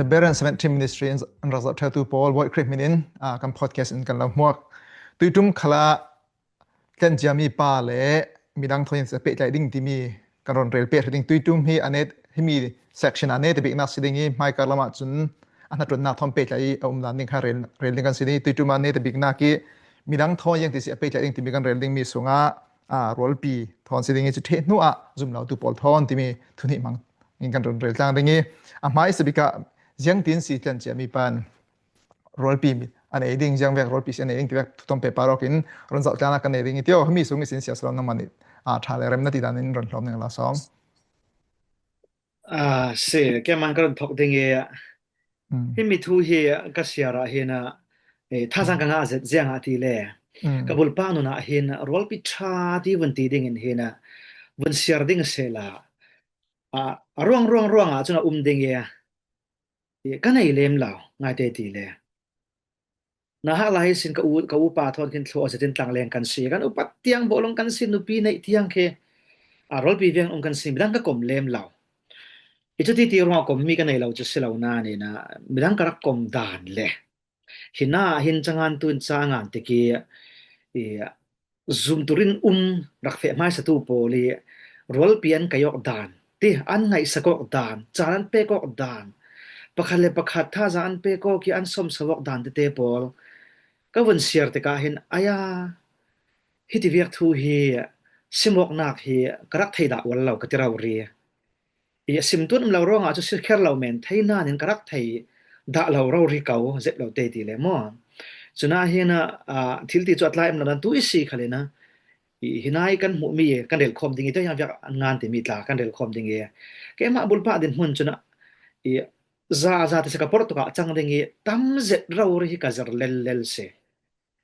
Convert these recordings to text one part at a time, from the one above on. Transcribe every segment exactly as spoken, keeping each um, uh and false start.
Berean Seventeen Ministry in an rak zoh ṭhetu pawl, Voikhrih hminin, ah, kan podcast in kan lo hmuak. Tuiṭum khalah tlanciami pa le midang thawn ziangtin a pehtlai ding timi kan rawn rel peh ṭha ding. Tuiṭum hi a net, himi section a net a biknak si ding i, hmaikar lamah cun a hnaṭuannak thawn pehtlai a um dan ding kha rel, rel ding kan si ding i, tuiṭum a net a biknak i midang thawn ziangtin si a pehtlai ding timi kan rel dingmi sungah, ah, rualpi thawn si ding i, cu ṭheh hnuah zum lotu pawl thawn timi thu hnih hmang in kan rawn rel tlang ding i, a hmaisa bikah ziangtin si tlanciami pan rualpi a nei ding, ziangvek rualpi si a nei ding tivek thu thawn pehpar awkin rawn zoh tlangnak kan nei ding i tio, himi sung ihsin Sia Salom nangmah nih, ah, ṭha le rem na ti dan in rawn hlawm ning la sawm. Ah, si, keimah ka rawn thawk ding i, mm, himi thu hi ka siar ah hin, eh, thazaang ka ngah zet ziangah ti le, mm, ka bulpak nun ah hin rualpi ṭha ti vun ti ding in hin, vun siar ding a si la, ah, a ruang ruang ruang ah cun a um ding i, i ka nei lem lo, ngaite ti le. Nahak lai ihsin ka u, ka upa thawn khin thluah zetin tlangleng kan si, kan upat tiang bawlung kan si, nupi neih tiang khi, a, rualpi veng um kan si, midang ka kom lem lo. I cuti ti ruangah kommi ka nei lo cu si lo nain, a, midang ka rak kom dan le hina hin cangan tu in ca a ngan tik i, i, zumtu rinum rak feh hmaisatu pawl i rualpi an kaih awk dan, ti an ngaihsak awk dan, caan an pek awk dan, pakhat le pakhat thazaang an pek awk i an sawmso awk dan tete pawl ka vun siar tikah hin, aya, hiti viak thu hi sim awknak hi ka rak thei dah ual lo ka ti rori. I a sim tuan um lo ruangah cu si kher lo men thei nain ka rak thei dah lo rori ko, zep lo te ti le maw? Cunah hin, ah, thil ti cu a tlai um lo nan tu i si khal in, i hina i kan hmuhmi kan relkhawm ding i, tiang viak an ngan timi tla kan relkhawm ding i, keimah bulpak dinhmun cunah i za za ti si ka porh tukah cang ding i tam zet rori hi ka zir lel lel si.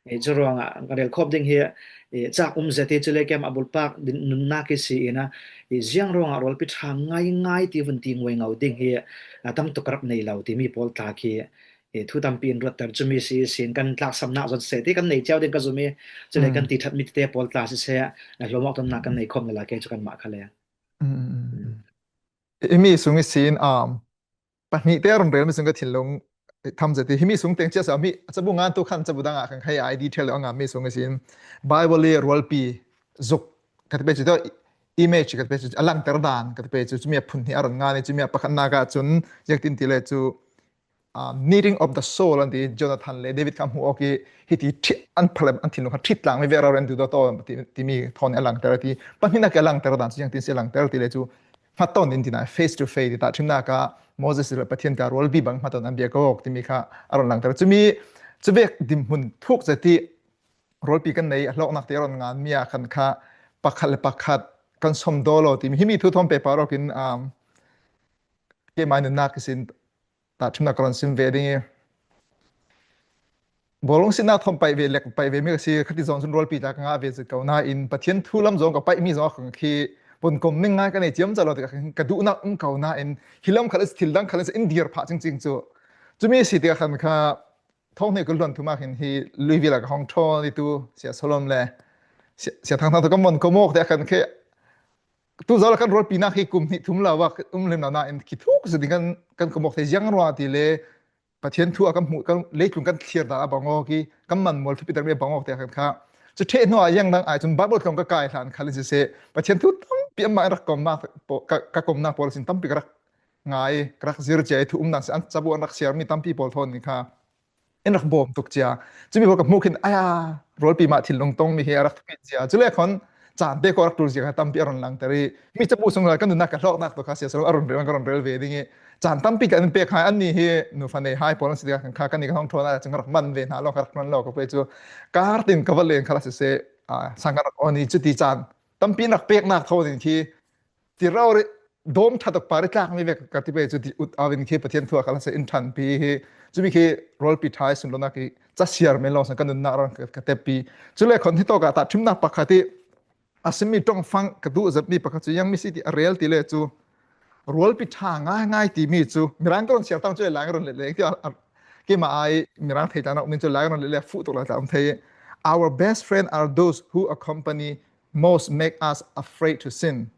I cu ruangah ka relkhawm ding hi, i, cak um zet i, cule keimah bulpak din, nunnak i si in, i, ziang ruangah rualpi ṭha ngaingai ti vun ti nguaingo ding hi, a, tam tuk ka rak nei lo timi pawl tla khi, i, thu tampi in ruatter, cumi si ihsin kan tlaksamnak zawn seh ti kan nei cio ding ka zum i, cule kan ti ṭhatmi tete pawl tla siseh, a, hlawm awk tonnak kan nei khawm lala kei cu kanmah khal le. Mm, mm, mm, mm. Himi sung ihsin, um, pahnih te a run relmi sung ka thinlung tham zet i, himi sung teng cia sa, mi cabu ngan tu khan cabu dang ah khan khai I D ṭhel a nganmi sung ihsin Bible i rualpi zuk ka ti pei cu, image ka ti pei cu, a langter dan ka ti pei cu, cumi a phun hnih a run ngan i, cumi a pakhatnak ah cun ziangtin ti le cu, ah, kneading of the soul an ti, Jonathan le David kha hmuh awk i, hiti ṭhi-, an phalem, an thinlung kha ṭhit tlangmi ve rau ren duh dawh ti, timi thawn a langter a ti. Pahnihnak i a langter dan cu ziangtin si a langter ti le cu, hmat tawn in ti na, face to face ti, tahṭhimnak ah Moses le Pathian ka rualpi bang hmat tawn an biak awk timi kha a rawn langter. Cumi, cuvek dinhmun thuk zet i rualpi kan nei, a hlawknak te a rawn nganmi ah khan kha pakhat le pakhat kan sawm daw lo timi, himi thu thawn pehpar awkin, um, keimah nunnak ihsin tahṭhimnak ka rawn sim ve ding i, bawlung sinah thawn paih ve, lek paih ve mi ka si, khati zawng cun rualpi tla ka ngah ve zet ko nain, Pathian thu lam zawng ka paihmi zawng a khan khi vun kom ning ngai ka nei ciamco lo tikah khan ka duhnak um ko nain, hi lam khal in si, thil dang khal in si, in dir phah cingcing cu. Cumi si tikah khan kha, thawng hnih kul hluan thum ah khin hi Louisville ah ka hong ṭhawn i tu Sia Solom le Sia, Sia Thang Thang tu kan vun kom awk tikah khan khi tu zaw le kan rualpinak hi kum hnih thum lo ah um lem lo nain khi thuk zet ding kan, kan kom awk thei ziang rua ti le Pathian thu a kan hmuh, kan leitlung kan thlir dan a bang awk i, kan man mual thupi takmi a bang awk te khan kha. Cu ṭheh hnuah ziang dang ai cun Bible tlawng ka kai hlan khal in siseh, Pathian thu tampi amah in rak komnak paw-, ka, ka komnak pawl sin tampi ka rak ngai, ka rak zir cia i, thu um dan si an cabu an rak siarmi tampi pawl thawn in kha in rak bawm tuk cia. Cumi pawl ka hmuh khin, aya, rualpi mah thinlung tongmi hi a rak thupi cia. Cule khan caan te kha a rak ṭul cia kha tampi a rawn langter i, mi cabu sung lai kan nunnak ka hlawknak tu kha Sia Solom a rawn rel, ka rawn rel ve ding i, caan tampi kan in pek hai, anni hi nufa nei hai pawl an si tikah khan kha kanni kan hong ṭhawn ah cun ka rak man ve hna lo, ka rak ṭhawn lo ka pei cu kar tin ka va len khal a siseh, ah, sang kan rak awn i, cuti caan tampi in rak peknak thawn in khi ti rori dawm ṭha tuk par i tlakmi vek ka ti pei cu ti ut au in khi Pathian thu a khal a si in ṭhanpi hi. Cumi khi rualpi ṭha i sunlonak i ca siar men lawng san ka nunnak rang ka, ka teppi. Cule khan hitawk ah tahṭhimnak pakhat i a simi ṭongfang ka duh zetmi pakhat cu ziangmi si ti a rel ti le cu rualpi ṭha ngaingai timi cu Mirang ka rawn siar tang cu lai ka rawn let leng ti a, a, keimah ai Mirang thei tla nak um ding cu lai ka rawn let le fuh tuk lai tla um thei. Our best friend are those who accompany most make us afraid to sin.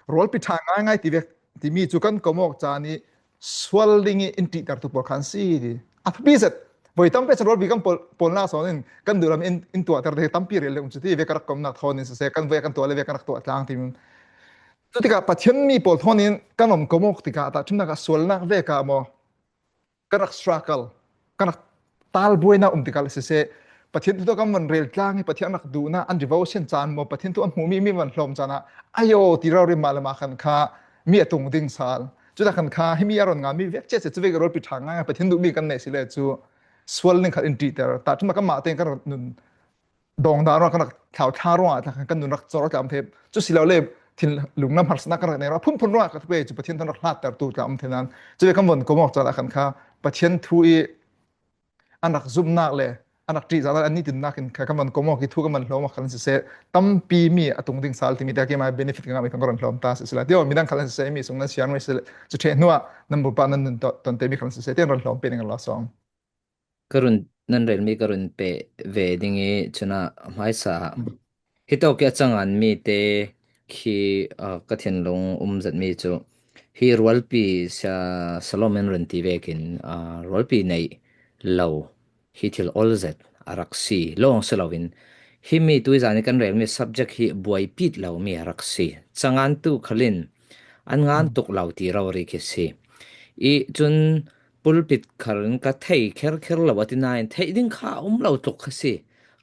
Rualpi ṭha ngaingai ti vek timi cu kan kom awk caan i sual ding i in ṭihtertu pawl kha an si ti. A thupi zet. Voi tampi chan rualpi kan pawl, pawlna sawn in kan duh lam in, in tuahter te tampi rel le um cu ti ve ka rak komnak thawn in siseh, kan voi a kan tuah le ve kan rak tuah tlang ti. Cutikah Pathian mi pawl thawn in kan om kom awk tikah tahṭhimnak ah sualnak ve ka maw? Kan rak struggle, kan rak talbuainak um tikah le siseh, Pathian thu tawh kan van rel tlang i Pathian rak duhnak an devotion caan maw, Pathian thu an hmuhmi mi van hlawm caan ah, ayo ti rori mah le mah khan kha mi a tung ding sal. Cuta khan kha himi a ron nganmi vek cia si cu vek rualpi ṭha ngai Pathian duhmi kan neih si le cu sual ning khat in ṭihter. Tahṭhimnak kanmah tein kan rak nun dawngdah ruangah kan rak thlauthla ruangah tla khan kan nun rak cawr tlam thei. Cu si lo le thinlung lam harsatnak kan rak nei ruangah phunphun ruangah ka thupi cu Pathian thawn rak hlattertu tla um thei nan. Cu ve kan von kom awk caan ah khan kha Pathian thu i an rak zumhnak le an rak ṭihzahnak an nitinnak in kha kan von kom awk i thu kan von hlawm awk khan siseh, tampi mi a tung ding sal timi te keimah benefit ka ngahmi khan ka ron hlawm ta siseh la. Tio midang khal an siseh, mi sung nan siar mi siseh, cu ṭheh hnuah nan bupa nan nun ton te mi khal an siseh, tiang ron hlawm pe ning an la sawm. Ka run, nan relmi ka run peh ve ding i cun ah hmaisa ah hitawk i a canganmi te khi, aa, ka thinlung um zetmi cu hi rualpi sia Salom in run ti vekin, aa, rualpi neih lo hi thil ol zet a rak si lawng si loin himi tuizan i kan relmi subject hi buaipit lomi a rak si. Cangantu khalin an ngan tuk lo ti rori khi si. I cun pulpit khar in ka thei kherkher lo a ti nain theih ding kha a um lo tluk kha si.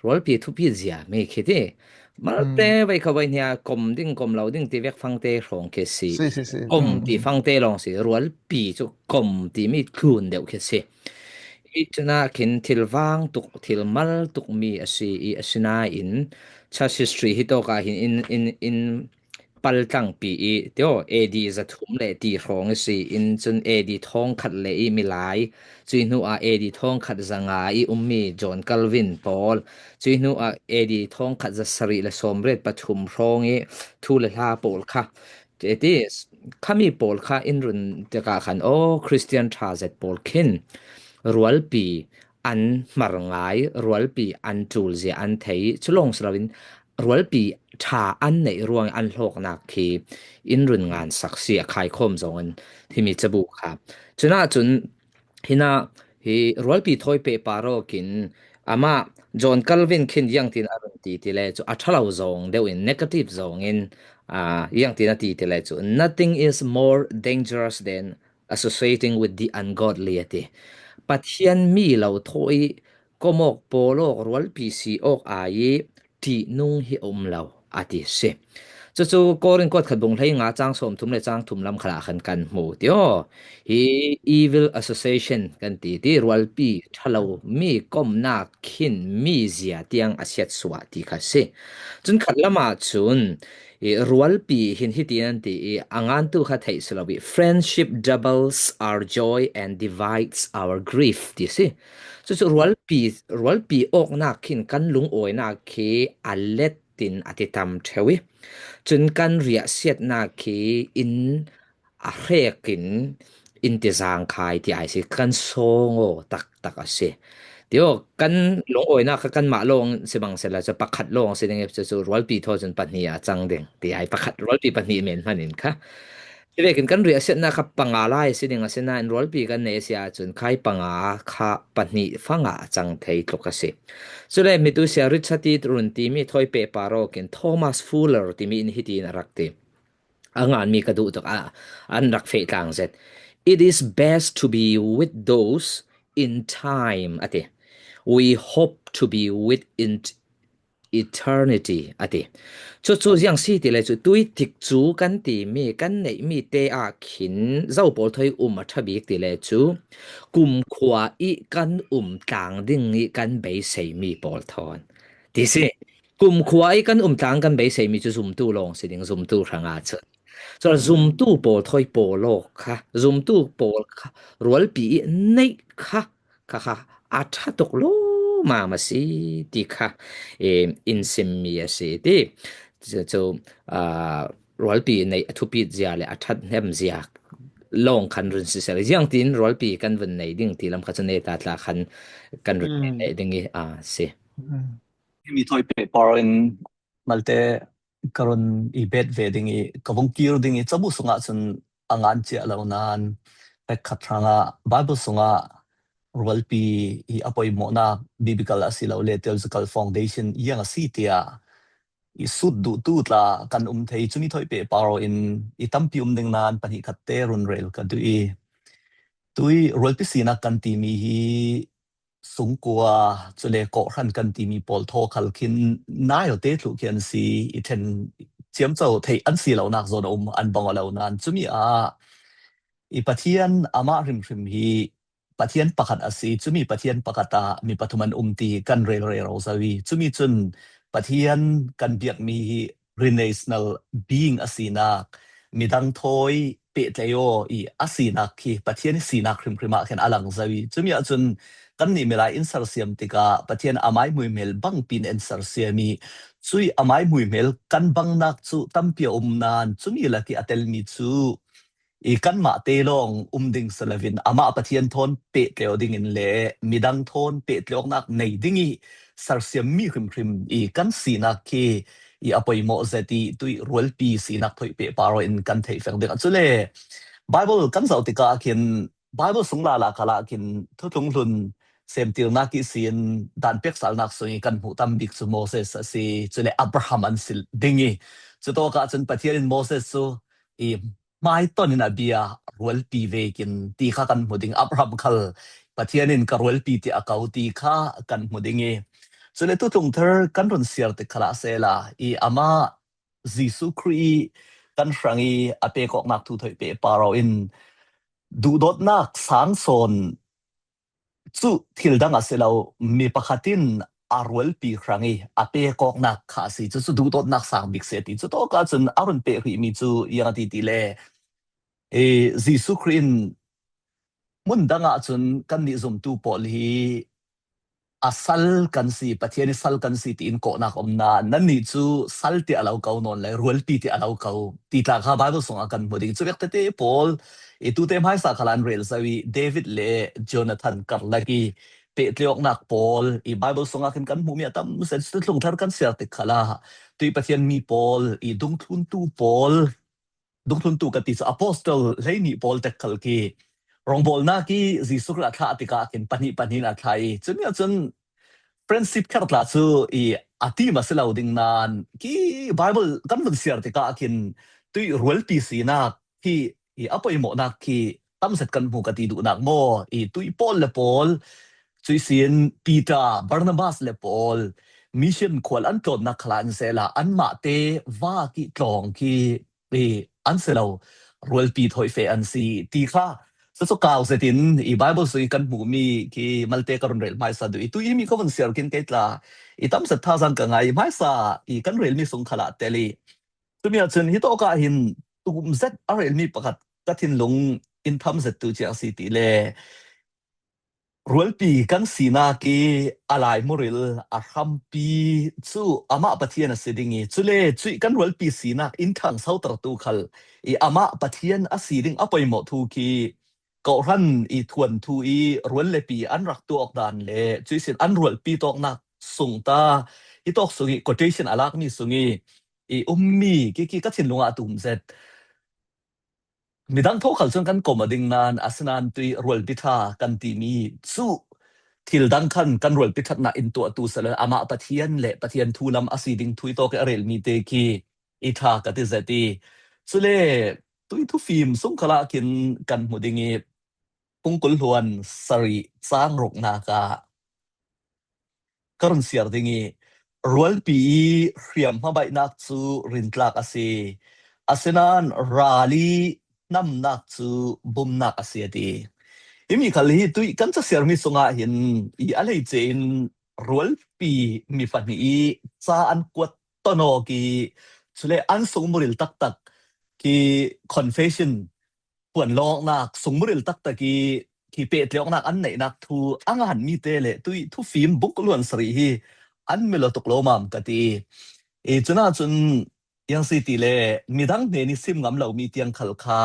Rualpi thupi zia mi khi ti. Malte voi kha voi hnia kom ding kom lo ding ti vek fangte hrawng khi si. Si, si, si. Kom ti fangte lawng si. Rualpi cu kom timi tlun deuh khi si. I cunah khin thil vang tuk, thil mal tuk mi a si i a si nain church history hi tawk ah hin in, in, in pal tlangpi i tio A D zathum le ti hrawng i si in cun A D thawngkhat le i milai, cui hnu ah A D thawngkhat zanga i ummi John Calvin pawl, cui hnu ah A D thawngkhat zasarih le sawmriat pathum hrawng i thu le hla pawl kha, ti khami pawl kha in run tikah khan aw Christian ṭha zet pawl khin rualpi an hmar ngai, rualpi an ṭul zia an thei, cu lawng si loin rualpi ṭha an neih ruangin an hlawknak khi in run ngansak si a khaikhawm zongin himi cabu kha. Cunah cun hinah hi rualpi thawi pehpar awkin amah John Calvin khin ziangtin a run ti ti le cu a ṭha lo zong deuh in negative zongin, aa, ziangtin a ti ti le cu nothing is more dangerous than associating with the ungodly a ti. Pathian mi lo thawi komawk pawlawk rualpi si awk ai i ṭihnung hi a um lo a ti si. Cucu Korin kuat khat bung hlei nga cang sawm thum le cang thum lam khalah khan kan hmu ti aw. Hi evil association kan ti ti rualpi ṭha lo mi komnak khin mi zia tiang a siatsuah ti kha si. Cun khat lamah cun i rualpi hin hiti nan ti i a ngantu kha theih si lo i friendship doubles our joy and divides our grief ti si. Cucu rualpi, rualpi awknak khin kan lungawinak khi a let tin a ti tam ṭheu i cun kan riahsiatnak khi in a hrek in in ti zangkhai ti ai si kan sawng aw taktak a si. Tio kan lungawinak kha kanmah lawng si bang sila cu pakhat lawng si ding i cucu rualpi thaw cun pahnih a cang ding ti ai pakhat rualpi pahnih men hman in kha. Cuvekin kan riahsiatnak kha panga lai si ding a si nain rualpi kan nei a si ahcun khai panga kha pahnih fangah a cang thei tluk a si. Cule mitu sia Richard i run timi thawi pehpar awkin Thomas Fuller timi in hitiin a rak ti. A nganmi ka duh tuk ah an rak feh tlang zet. It is best to be with those in time a ti. We hope to be with in eternity a ti. Cucu ziang si ti le cu tuitik cu kan timi kan neihmi te ah khin zo pawl thawi um a ṭha bik ti le cu kumkhua i kan um tlang ding i kan beiseimi pawl thawn ti si. Kumkhua i kan um tlang kan beiseimi cu zumtu lawng si ding zumtu hranga cun. Cun zumtu pawl thawi pawlawk kha, zumtu pawl kha, rualpi i neih kha, kha kha a ṭha tuk lawmam a si ti kha, eh, in simmi a si ti. Cu, cu, ah, rualpi neih a thupit zia le a ṭhat hnem zia lawng khan run sisel. Ziangtin rualpi kan vun nei ding ti lam kha cu neta tla khan kan run nei ding i, ah, si. Himi thawi pehpar in malte ka run i bet ve ding i, ka vung kir ding i, cabu sungah cun a ngan ciah lo nan, pek khat hrangah Bible sungah rualpi i a poimawhnak biblical a si lo le theological foundation iang a si tiah i sut duhtu tla kan um thei. Cumi thoih pehpar in i tampi um ding nain pahnih khat te run rel ka duh i, tui rualpi sinak kan timi hi sungkua, cule kawhhran kan timi pawl thaw khal khin nai aw te thluh khi an si, i then ciamco theih an si lonak zawn a um an bang aw lo nain cumi ah i Pathian amah hrimhrim hi Pathian pakhat a si, cumi Pathian pakhat ah mi pathum an um ti kan rel rero zo i, cumi cun Pathian kan biakmi hi relational being a sinak, midang thawi pehtlei aw i a sinak khi Pathian i sinak hrimhrim ah khin a lang zo i, cumi ahcun kannih milai in sersiam tikah Pathian amai muihmel bangpi in en sersiam i, cui amai muihmel kan bangnak cu tampi a um nain cumi lak i a telmi cu i kanmah te lawng um ding si loin amah Pathian thawn pehtleu dingin le midang thawn pehtleunak nei ding i sersiammi hrimhrim i kan sinak khi i a poimawh zet i tui rualpi sinak thoih pehpar aw in kan theih feng ding. Cule Bible kan zoh tikah khin Bible sung lala khalah khin thutlung hlun semtirnak ihsin dan peksalnak sung i kan hmuh tam bik cu Moses a si, cule Abraham an si ding i, cutawkah cun Pathian in Moses cu i hmaiton in a bia rualpi vekin ti kha kan hmu ding. Abraham khal Pathian in ka rualpi tiah a ko ti kha kan hmu ding i, cule tutlung thar kan run siar tik khalah sehla i amah Jesuh Khrih i kan hrang i a pekawknak thu thoih pehpar aw in duhdawtnak sang sawn cu thil dang a si lo, mi pakhat in a rualpi hrang i a pekawknak kha a si. Cucu duhdawtnak sang bik si a ti. Cutawkah cun a run pehhrihmi cu iang a ti ti le, eh, Jesuh Khrih in hmun dang ahcun kannih zumtu pawl hi a sal kan si, Pathian i sal kan si tiin kawhnak a um nain nannih cu sal tiah a lo ko nawn lai, rualpi tiah a lo ko ti tla kha Bible sungah kan hmu ding. Cu vek tete pawl i tute hmaisa khalah an rel zo i David le Jonathan karlak i pehtleunak pawl i Bible sungah khin kan hmuhmi a tam zet. Tutlung thar kan siar tik khalah tui Pathian mi pawl i dungthluntu pawl, dungthluntu ka ti cu apostol hleihnih pawl tek khal khi rawngbawlnak i Jesuh Khrih a thlah tikah khin pahnih pahnih in a thlah i, cumi ahcun friendship kher tla cu i a tim a si lo ding nain khi Bible kan vun siar tikah khin tui rualpi sinak khi i a poimawhnak khi tam zet kan hmu ka ti duhnak maw? I tui pawl le pawl, cuihsin Peter, Barnabas le pawl mission khual an tlawnnak khalah an sehla anmah te va khi tlawng khi i an si lo, rualpi thoih feh an si ti kha. Cucu kau zetin i Bible sung i kan hmuhmi khi malte ka run rel hmaisa duh i, tu i mi ka vun siar khin kei tla i tam zet thazaang ka ngai i, hmaisa i kan relmi sung khalah tel i, cumi ahcun hitawkah hin tum zet a relmi pakhat ka thinlung in tham zet tu ciang si ti le, rualpi kan sinak i a laimuril a hrampi cu amah Pathian a si ding i, cule cuih kan rualpi sinak in thangsotertu khal i amah Pathian a si ding a poimawh thu khi kawhhran i thuanthu i rual le pi an rak tuah awk dan le cuihsin an rualpi tawknak sung ta, hitawk sung i quotation a lakmi sung i i ummi khi, khi ka thinlung ah a tum zet. Midang thaw khal cun kan kom a ding nain, asinain tui rualpi ṭha kan timi cu thil dang khan kan rualpi ṭhatnak in tuahtu si lo, amah Pathian le Pathian thu lam a si ding thu i tawk i a relmi te khi i ṭha ka ti zet i, cule tui thufim sung khalah khin kan hmu ding i, Phungkul hluan sarih cang ruknak ah ka run siar ding i, rualpi i hriamhma baihnak cu rintlak a si, asinain ral i hnamnak cu bumnak a si, a ti. Himi khal hi tuih kan casiarmi sungah hin i a hleice in rualpi mi pahnih i ca an kuat ton awk i, cule an sungmuril taktak khi confession puan lawknak sungmuril taktak i khi pehtlawknak an neihnak thu a nganmi te le tuih thufim bungkul luan sarih hi an mil aw tuk lo mam ka ti. I cunah cun iang si ti le midang hnen i sim ngam lomi tiang khal kha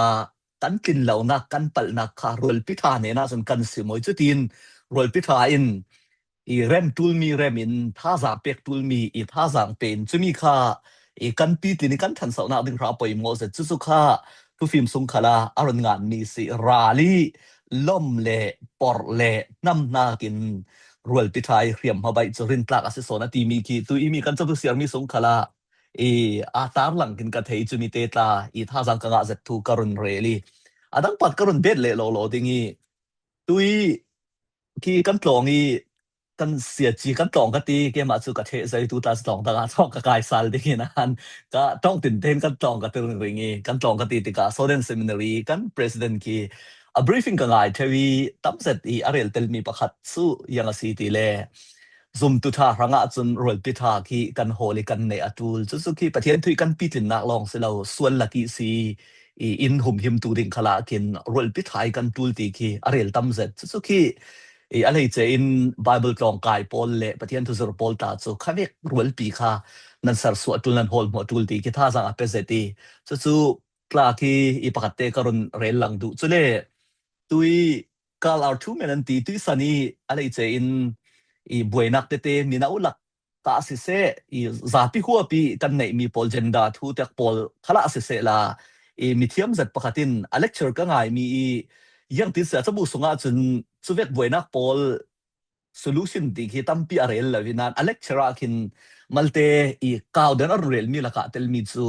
kan tlin lonak, kan palhnak kha rualpi ṭha hnenah cun kan sim aw i, cutin rualpi ṭha in i rem ṭulmi rem in, thazaang pek ṭulmi i thazaang pe in, cumi kha i kan pitlin i kan ṭhansohnak ding hra poimawh zet. Cucu kha thufim sung khala a run ngan mi si rali lom le por le nam nakin rualpi thai hriam hmabai chu rintlak a si sawn a timi khi tu imi kan cabu siar mi sung khala i a tar lang kin ka thei chu mi te tla i thazang ka ngah zet thu ka run reli. A dang pat ka run bet le lo lo ding i tui khi kan tlawng i kan sia chi kan tlawng ka ti, keimah chu ka theh zai tu tla tlawng dang a tlawng ka kai sal ding in an ka tlawng tin ten kan tlawng ka ti ring ring i kan tlawng ka ti tika Southern Seminary kan president khi a briefing ka ngai theu i tam zet i a rel tel mi pakhat chu yang a si ti le zumtu tha hrangah chun rualpi tha khi kan hawl i kan nei a tul chu chu khi Pathian thu i kan pitlin nak lawng si lo sual lak i si i in humhim tu ding khala kin rualpi thai kan tul ti khi a rel tam zet chu chu khi i a lei che in Bible tlawng kai pawl le Pathian thu zur pawl ta chu kha vek rualpi kha nan sar suah tul nan hawl hmuah tul ti khi thazang a pe zet i chu chu tla khi i pakhat te ka run rel lang duh chu le tui kal ar thu men an ti tui san i a lei che in i buainak tete mi nau lak ta si se i zapi huapi kan neih mi pawl gender thu tek pawl khala si se la i mithiam zet pakhat in a lecture ka ngai mi i yang ti sia cabu sungah chun chu vek buainak pawl solution ti khi tampi a rel lo in an a lecture ah khin malte i kau den a run rel mi lakah tel mi chu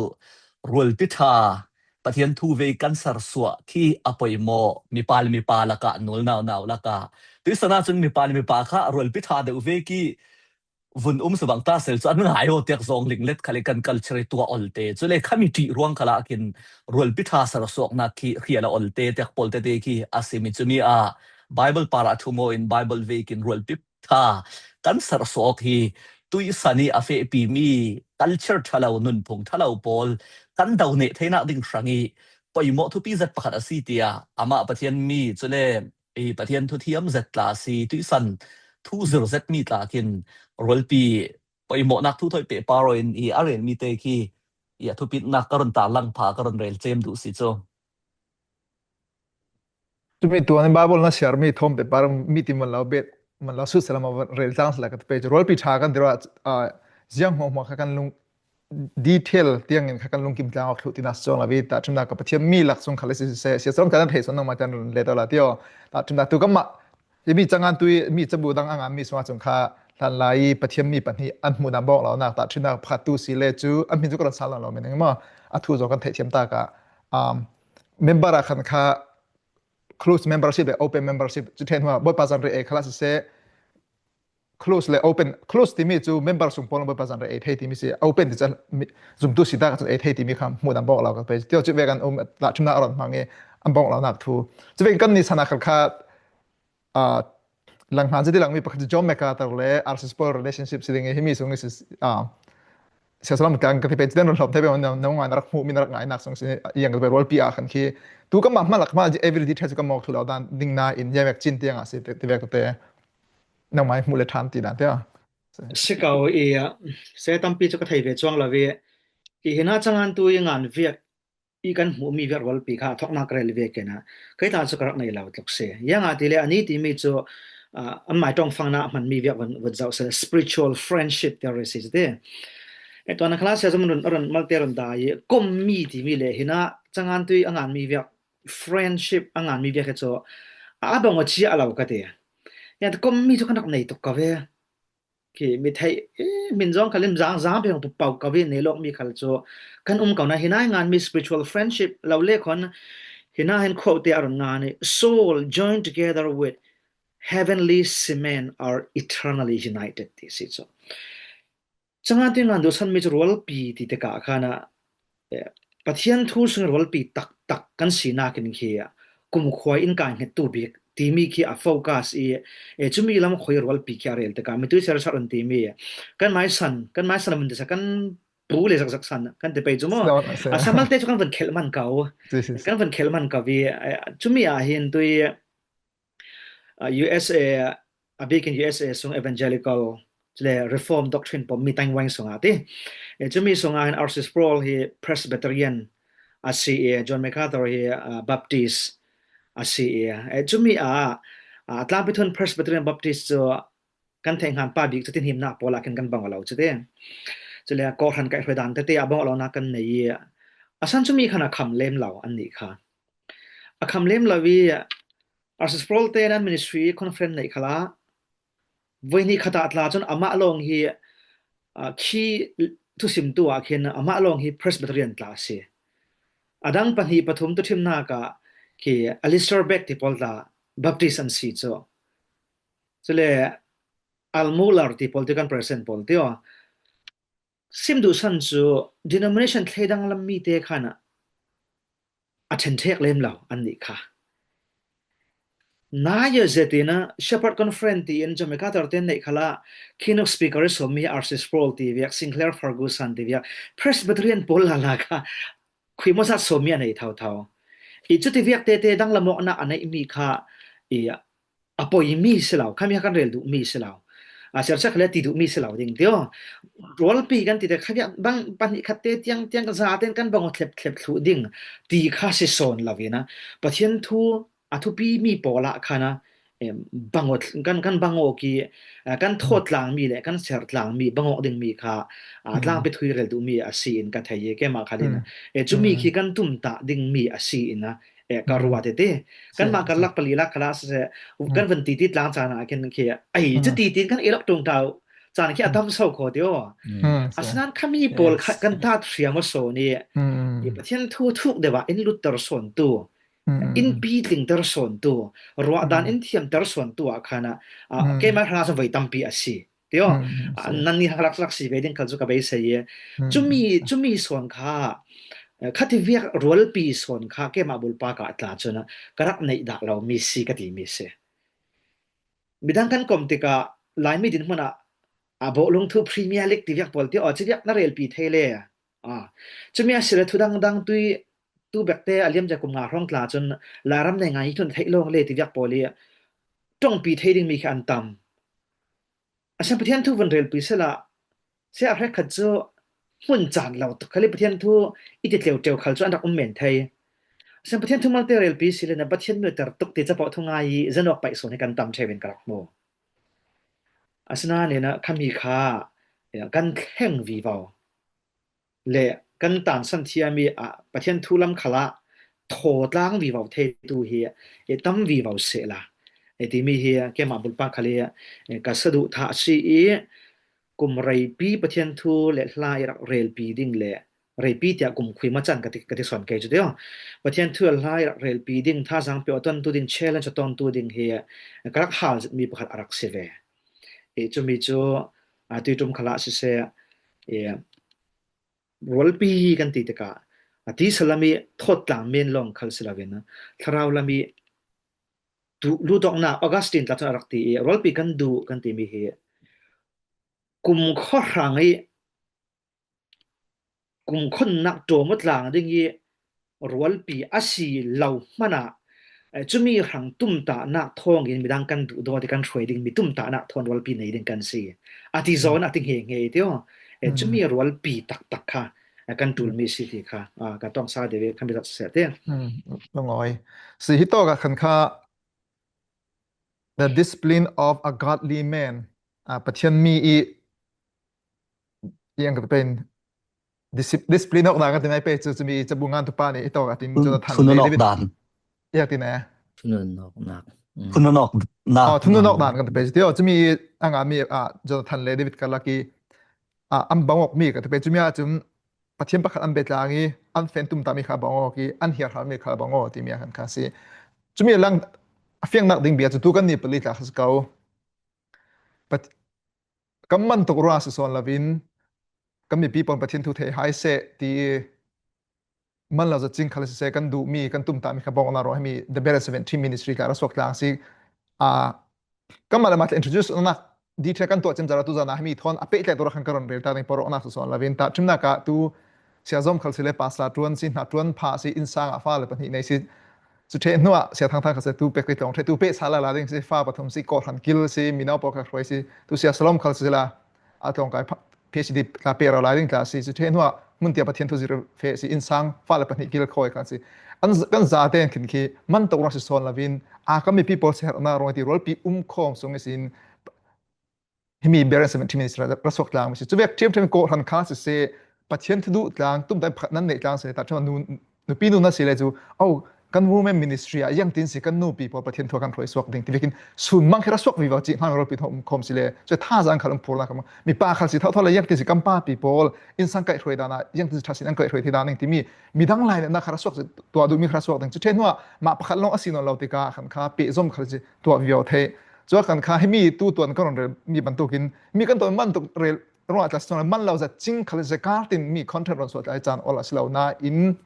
rualpi tha Pathian thu vei kan sar suah khi a poimaw mipa le mipa lakah nul nau nau lakah tui sana chun mipa le mipa kha rualpi tha deuh vei khi vun um sa bang ta sel chu an ngai aw tiak zawng ling let khale kan culture i tua olte chu le khami ṭih ruang khala kin rualpi tha sar suaknak khi hrial a olte tiak pawl tete khi a si mi chu mi a Bible par ah thu maw in Bible vei kin rualpi tha kan sar suak hi tui san i a fehpi mi culture ṭha lo nunphung ṭha lo pawl kan do neh theinak ding hrang i poimaw thupi zet pakhat a si tia amah Pathian mi chu le i Pathian thu thiam zet tla si tui san thu zir zet mi tla khin rualpi poimawhnak thu thoih peh par aw in i a rel mi te khi i a thupitnak ka run tar lang pha ka run rel cem duh si chu. Tumi tuan in Bible na siar mi thawm peh par mi ti man lo bet man lo sut sela ma rel tlang sela ka pe chu rualpi tha kan dira ziang hmo hmo kha kan lung detail tiang in kha kan lungkim tlang awk thlu tina song la vi ta thimna ka Pathian mi lak sung kha le si se sia song kan thei son nang ma tan le ta la tio ta thimna tu ka ma i mi changan tui mi chabu dang anga mi sunga chung kha hlan lai Pathian mi pahnih an hmu dan bawk lo nak ta thimna pakhat tu si le chu an hmin chu ka ran sal lo men ma a thu zo kan thei thiam ta ka um member a khan kha close membership le open membership chu then hua boi pa zan re e khala si se close le open close ti mi chu member sung pon boi pa zan re e thei ti mi si open ti cha zum tu si ta ka chun e thei ti mi kham hmu dan bawk lo ka pe tio chu ve kan um la thimna aron hmangi an bawk lo nak thu chu ve kan ni sana khat kha a lang hman ziti lang mi pakhat chu John MacArthur le R C Sproul relationship si ding hi mi sung si a sia salam kan ka ti pe chu den hlom thei pe na ngai na rak hmu mi na rak ngai nak sung si yang ka pe rualpi a khan khi tu ka ma hma lak hma every detail chu ka mawk thu lo dan ding na in ya mek chin tiang a si ti vek te nang mai hmu le than ti dan te a si kau i se tampi chu ka thei ve chuang lo ve i hina changan tu i ngan viak i kan hmuh mi viak rualpi kha thawknak ka rel ve kena kei ta chu ka rak nei lo tluk se yang a ti le ani ti mi chu an mai tawng fangna hman mi viak van zau se spiritual friendship te re si te e tuan khala sia zum run run malte run da i kom mi ti mi le hina changan tu i a ngan mi viak friendship a ngan mi viak he chu a bang a chia a lo ka te ya kom mi chu kan rak nei tuk ka ve khi mi thei min zong khalim zang zang pe hong pau ka ve nei lok mi khal chu kan um kau na hina ngan mi spiritual friendship lo le khon hina hen kho te arun nga ni soul joined together with heavenly cement are eternally united ti si chu changan tu ngan du san mi chu rualpi ti te ka khana Pathian thu sung rualpi tak tak kan si nak in khi kumkhua in kai nget tu bik ti mi khi a focus i e chu mi lam khoi rualpi khi a rel te ka mi tu ser sar an ti mi kan mai san kan mai san mun te sa kan pu le zak zak san kan te pe chu mo a samal te chu kan van khel man kau kan van khel man ka vi chu mi a hin tu i U S A a bikin U S A sung evangelical le reform doctrine pom mi tang wang sung a ti e chu mi sung a hin R C Sproul hi Presbyterian a si e John MacArthur hi Baptist a si e e chu mi a a tlampi thun Presbyterian Baptist chu kan thei ngan pa bik chu tin him na pawl a kin kan bang lo chu te chu le ko han kai hredan te te a bang lo na kan nei A san cu mi khan a kham lem lo an nih kha. A kham lem lo i R C Sproul te nan ministry conference neih khalah voi hnih khat ah tla cun amah lawng hi, ah, khi thusimtu ah khin amah lawng hi Presbyterian tla a si. A dang pahnih pathum tu thimnak ah khi Alistair Begg ti pawl tla Baptist an si cu. Cule Al Mohler ti pawl ti kan Protestant pawl ti aw. Sim duh san cu denomination thleidang lam mi te khan a ṭhenṭhek lem lo an nih kha. Nai a zet in a Shepherd Conference tiin John MacArthur te neih khalah keynote speaker i sawmmi R C Sproul ti viak, Sinclair Ferguson ti viak, Presbyterian pawl lala kha khuimawzat sawmmi a nei thotho. I cuti viak tete danglam awknak a neihmi kha i a poimi si lo, khami kha kan rel duhmi si lo. A sersiak le ti duhmi si lo ding tio. Rualpi kan ti te khaviak bang pahnih khat te tiang tiang zaten kan bang aw thlep thlep thluh ding ti kha si sawn lo in a Pathian thu a thupi mi pawl ah khan a, em, bang aw kan, kan bang awk i, a, kan thawt tlang mi le kan ser tlang mi bang awk ding mi kha a, tlangpi thu i rel duhmi a si in ka thei i keimah khan in a, e, cumi khi kan tumtah ding mi a si in a, e, ka ruat i ti. Kanmah karlak pali lak khalah siseh, kan van titi tlang caan ah khin khi, ai, cu titi kan i lak ṭung tau caan khi a tam so kho ti aw. Asinain khami pawl kha kan tat hriam aw sawn i, i Pathian thu thuk deuh ah in lutter sawn tu, in pitlingter sawn tu, ruahdan in thiamter sawn tu ah khan a, a, keimah hrang ah cun voi tampi a si. Tio, a, nan nih rak rak si ve ding khal cu ka beisei i. Cumi, cumi sawn kha, eh, khati viak rualpi sawn kha keimah bulpak ah tla cun a, ka rak neih dah lo mi si ka ti mi si. Midang kan kom tikah Laimi dinhmun ah, a, bawhlung thu Premier League ti viak pawl ti aw, ci viak na relpi thei le. A, cumi a si le thu dangdang tui, tu bekte a liam cia kum nga hrawng tla cun Lairam nei ngai thun theih lawng le ti viak pawl i ṭongpi thei ding mi khi an tam. A sian Pathian thu vun relpi sila, si a hrekkhat cu hmun caan lo tuk khal i Pathian thu i ti tleutleu khal cu an rak um men thei. A sian Pathian thu malte relpi si le na Pathian mi ter tuk ti capoh thu ngai i zanawk paih sawn hi kan tam ṭheu in ka rak hmu. Asinain a khami kha, ya, kan thleng vivo le kan tansan thiam i a Pathian thu lam khalah thawtlang vivo theitu hi i tam vivo sehla. I timi hi keimah bulpak khal i ka saduhthah a si i kum reipi Pathian thu le hla i rak relpi ding le reipi tiah kum khui macan ka ti, ka ti sawn kei cu tio. Pathian thu le hla i rak relpi ding, thazaang peuh a tontu ding, challenge a tontu ding hi ka rak hal zetmi pakhat a rak si ve. I cumi cu, a, tuiṭum khalah siseh, i, rualpi kan ti tikah, a, tisa lam i thawt tlang men lawng khal si loin, thlarau lam i duh lutawknak, Augustine tla cun a rak ti i, rualpi kan duh kan timi hi kumkhua hrang i kumkhonnak ṭawm aw tlang ding i rualpi a si lo hmanh ah, eh, cumi hrang tumtahnak thawngin midang kan duhdaw ti kan hruai dingmi tumtahnak thawn rualpi nei ding kan si. A ti zawn a ti hngehnge i tio. Eh, cumi rualpi taktak kha, eh, kan ṭulmi si ti kha, ah, ka tongsa deuh i kan biatak siseh te. Lungawi. Si hi tawk ah khan kha the discipline of a godly man. Ah, Pathian mi i Yang kata pen disip-, discipline awknak kan ti nai pe cu, cumi cabu ngan tu pa nih i tawk a tin Jonathan le David. Thunun awkdan. Yang ti nai. Thunun awknak. Thunun awknak. Oh, thunun awkdan kan ti pe cu. Tio, cumi a ngan mi, ah, Jonathan le David karlak i, ah, an bang awk mi kan ti pe cumi ah cun Pathian pakhat an betlang i an fen tumtah mi kha bang awk i an hiarhal mi kha bang awk timi a kan kha si. Cumi lang a fiangnak ding bia cu tu kan ni pali tla kha si ko. Pat-, kan man tuk rua si sawn lovin, kan mipi pawl Pathian thu thei hai seh ti man lo zat cing khal siseh, kan duhmi, kan tumtahmi kha bawngna ruang himi The Berean Seventy Ministry tla ra suak tlang si. A, kan mah le mah tla introduce nak detail kan tuah cem zara tu zana himi thawn a pehtlai tu ra khan ka ron rel ta ding pawroknak si sawn lovin, ta ṭhimnak ah tu sia zom khal si le pastor ṭuan si, hna ṭuan pha si, innsang ah fa le pahnih nei si, cu ṭheh hnuah sia thangthang kha si tu pek tlawng ṭheh tu peh sa lala ding si, fa pathum si, kawhhran kil si, mino pawl kha hruai si, tu sia salom khal si la, a tlawngkai pha-, PhD tla peh rau lai ding tla si, cu ṭheh hnuah hmun tia Pathian thu zir feh si, innsang fa le pahnih kil khawi kha si. An z-, kan zate an khin khi man tuk rua si sawn lovin, a kan mipi pawl si herhna ruang ti rualpi um khawm sung ihsin, himi Berean Seventy Ministry ra suak tlang mi si. Cu vek ṭhiamṭhiam kawhhran kha siseh, Pathian thu duh tlang, tumtang pakhat nan neih tlang si le, ta thema nu, nupi nu na si le cu, oh, kan women ministry ah, iangtin si kan nupi pawl Pathian thu kan hruai suak ding, ti vekin, sun mang khi ra suak vivo cih hmang Ropin hong um khawm si le, cu thazaang khal um phurnak khal, mipa khal si thotho le, iangtin si kan papi pawl, innsang kaih hruai dan ah, iangtin si thasin an kaih hruai thei dan ding timi, midang lai le na kha ra suak si, tua duhmi kha ra suak ding. Cu ṭhen hnuah, mah pakhat lawng a si nawn lo tikah, khan kha pehzom khal si, tuah vivo thei. Cu khan kha, himi tu tuan kan run rel mi bantukin, mi kan tuan bantuk rel, ruah tla si tuan man lo zat cing khal si, kar tin mi content run suah tla caan ol a si lo nain,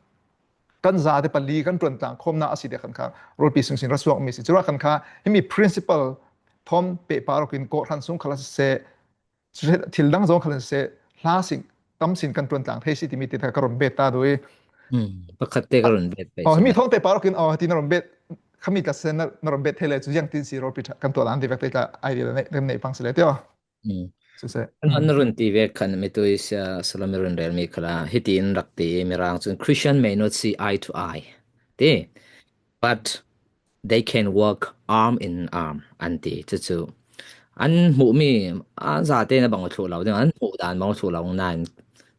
kan zate pali kan ṭuan tlang khawmna a si te khan kha, rualpi singsin ra suak mi si. Curuah khan kha, himi principle thawm pehpar awkin kawhhran sung khal a si seh, thil dang zong khal a si seh, hla sing, tam sin kan ṭuan tlang thei si timi te kha ka run bet ta dui. Hmm, pakhat te ka run bet pei Oh, si himi le. Thawng pehpar awkin, oh, ti na run bet, khami tla sen na, na run bet thei le cu, iangtin si rualpi ṭha kan tuah dan ti vek te tla idea na kan nei pang si le tio. Hmm. Siseh. An, an run ti vek khan mitui sia Salome run rel mi khala, hitin rak ti, Mirang cun, "Christian may not see eye to eye." Ti. "But they can work arm in arm," an ti. Cucu an hmuhmi, an zate na bang thluh lo ding, an hmuh dan bang thluh lo nain,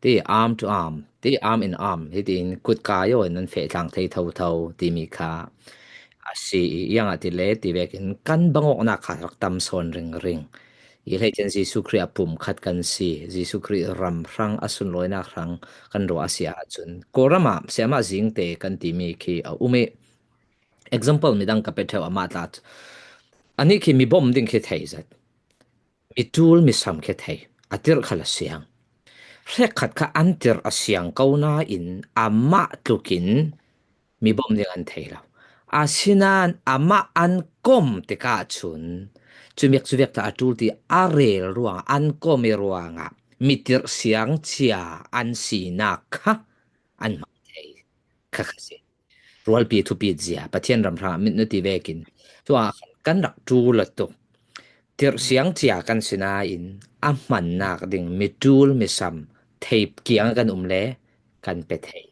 ti, "Arm to arm, ti, arm in arm," hitin kut kai aw in an feh tlang thei thotho timi kha a si i, iang a ti le ti vekin kan bangawknak kha rak tam sawn ringring. I hleice in Jesuh Khrih a pum khat kan si, Jesuh Khrih ram hrang a sunlawinak hrang kan ruah a si ahcun, Kawlram ah siamah zingte kan timi khi a um i, example midang ka pe ṭheu amah tla cu, anih khi mi bawm ding khi thei zat, mi ṭul mi sam khi thei, a tirh khal a siang. Hrekkhat kha an tirh a siang ko nain amah tlukin mi bawm ding an thei lo. Asinain amah an kom tikah cun, cumik cuvek ta a ṭul ti a rel ruangah, an kom i ruangah mi tirh siang cia an sinak kha an hmang thei kha kha si. Rualpi thupi zia, Pathian ram hrang ah mit na ti vekin, tua khan kan rak ṭul a tuk. Tirh siang cia kan si nain a hmannak ding mi ṭul mi sam thei kiang kan um le kan pe thei.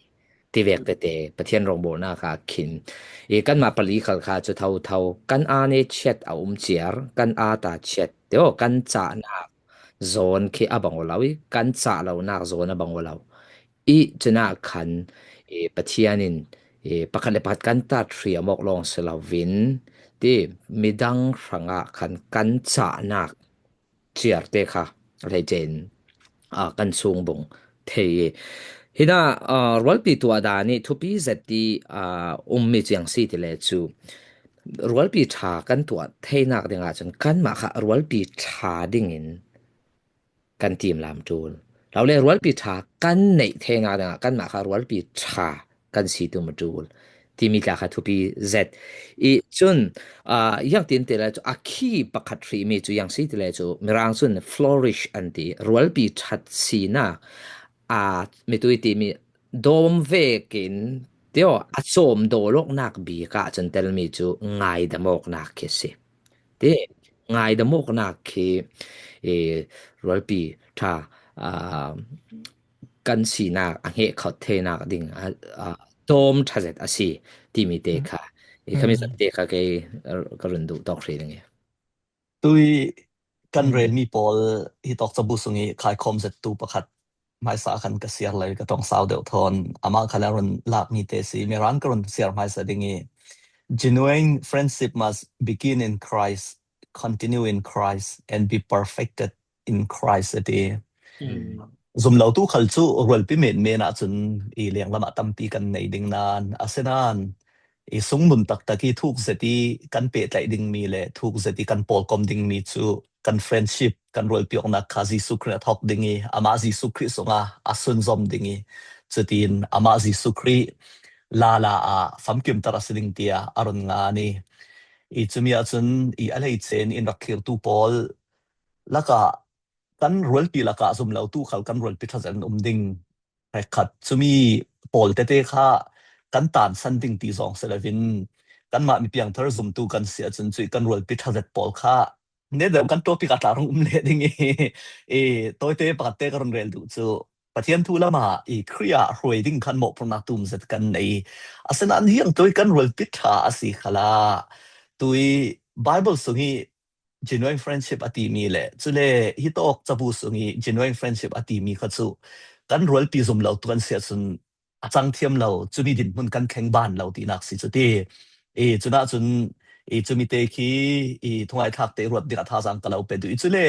Ti vek tete, Pathian rawngbawlnak ah khin. I kanmah pali khal kha cu thotho, kan aa ne chiat a um ciar, kan aa ta chiat, tio, kan cahnak zawn khi a bang aw lo i, kan cah lonak zawn a bang aw lo. I cunah khan, i Pathian in, i pakhat le pakhat kan tat hriam awk lawng si loin, ti, midang hrangah khan kan cahnak ciarte kha hleice in, aa, kan sungbung thei i, hinah, aa, rualpi tuah dan i thupi zet i, aa, ummi cu iang si ti le cu, rualpi ṭha kan tuah theinak dingah cun kanmah kha rualpi ṭha dingin kan timlam ṭul lo le, rualpi ṭha kan neih theinak dingah kanmah kha rualpi ṭha kan si tum a ṭul timi tla kha thupi zet i cun, aa, iang tin te le cu a khi pakhat hrimi cu iang si ti le cu Mirang cun flourish an ti, rualpi ṭhat sinak, aa, mitui timi dawm vekin, tio, a cawm daw lawknak bik ah cun telmi cu ngaidam awknak khi a si. Ti, ngaidam awknak khi, ee, rualpi ṭha, aa, kan sinak a hngekhawt theinak ding a, a, tawm ṭha zet a si timi te kha, i khami zat te kha kei, a, ka run duh tawk hrih ding i. Tui kan relmi pawl hi tawk cabu sung i khaikhawm zettu pakhat hmaisa khan ka siar lai, ka tong sau deuh thawn. Amah khan a run lakmi te si, Mirang ka run siar hmaisa ding i, "Genuine friendship must begin in Christ, continue in Christ, and be perfected in Christ," a ti. Zumlotu khal cu rualpi menmen ahcun i lenglam ah tampi kan nei ding nain, asinain i sungnun taktak i thuk zet i kan pehtlaih dingmi le thuk zet i kan pawlkom dingmi cu kan friendship, kan rualpi awknak kha Jesuh Khrih a thawk ding i, amah Jesuh Khrih sungah a sunzom ding i, cutin amah Jesuh Khrih lala ah famkimter a si ding tiah a run ngan i, i cumi ahcun i a hleice in in rak thlirtu pawl lakah kan rualpi lakah zumlotu khal kan rualpi ṭha zet an um ding. Hrekkhat cumi pawl tete kha kan tansan ding ti zong si loin, kanmah mi piangthar zumtu kan si ahcun cuih kan rualpi ṭha zet pawl kha ne deuh kan ṭawpi ka tla rung um leh ding i, i tawite pakhat te ka run rel duh cu Pathian thu lamah i Khrih ah hruai ding khan mawhphurhnak tum zet kan nei. Asinain hiang tawh i kan rualpi ṭha a si khalah tui Bible sung i genuine friendship a timi le, cule hi tawk cabu sung i genuine friendship a timi kha cu kan rualpi zum lo tu kan si ahcun a cang thiam lo, cumi dinhmun kan thleng ban lo tinak si cu ti. I cunah cun i cumi te khi i thungai thlak te ruat ding a thazaang ka lo pe duh. I cule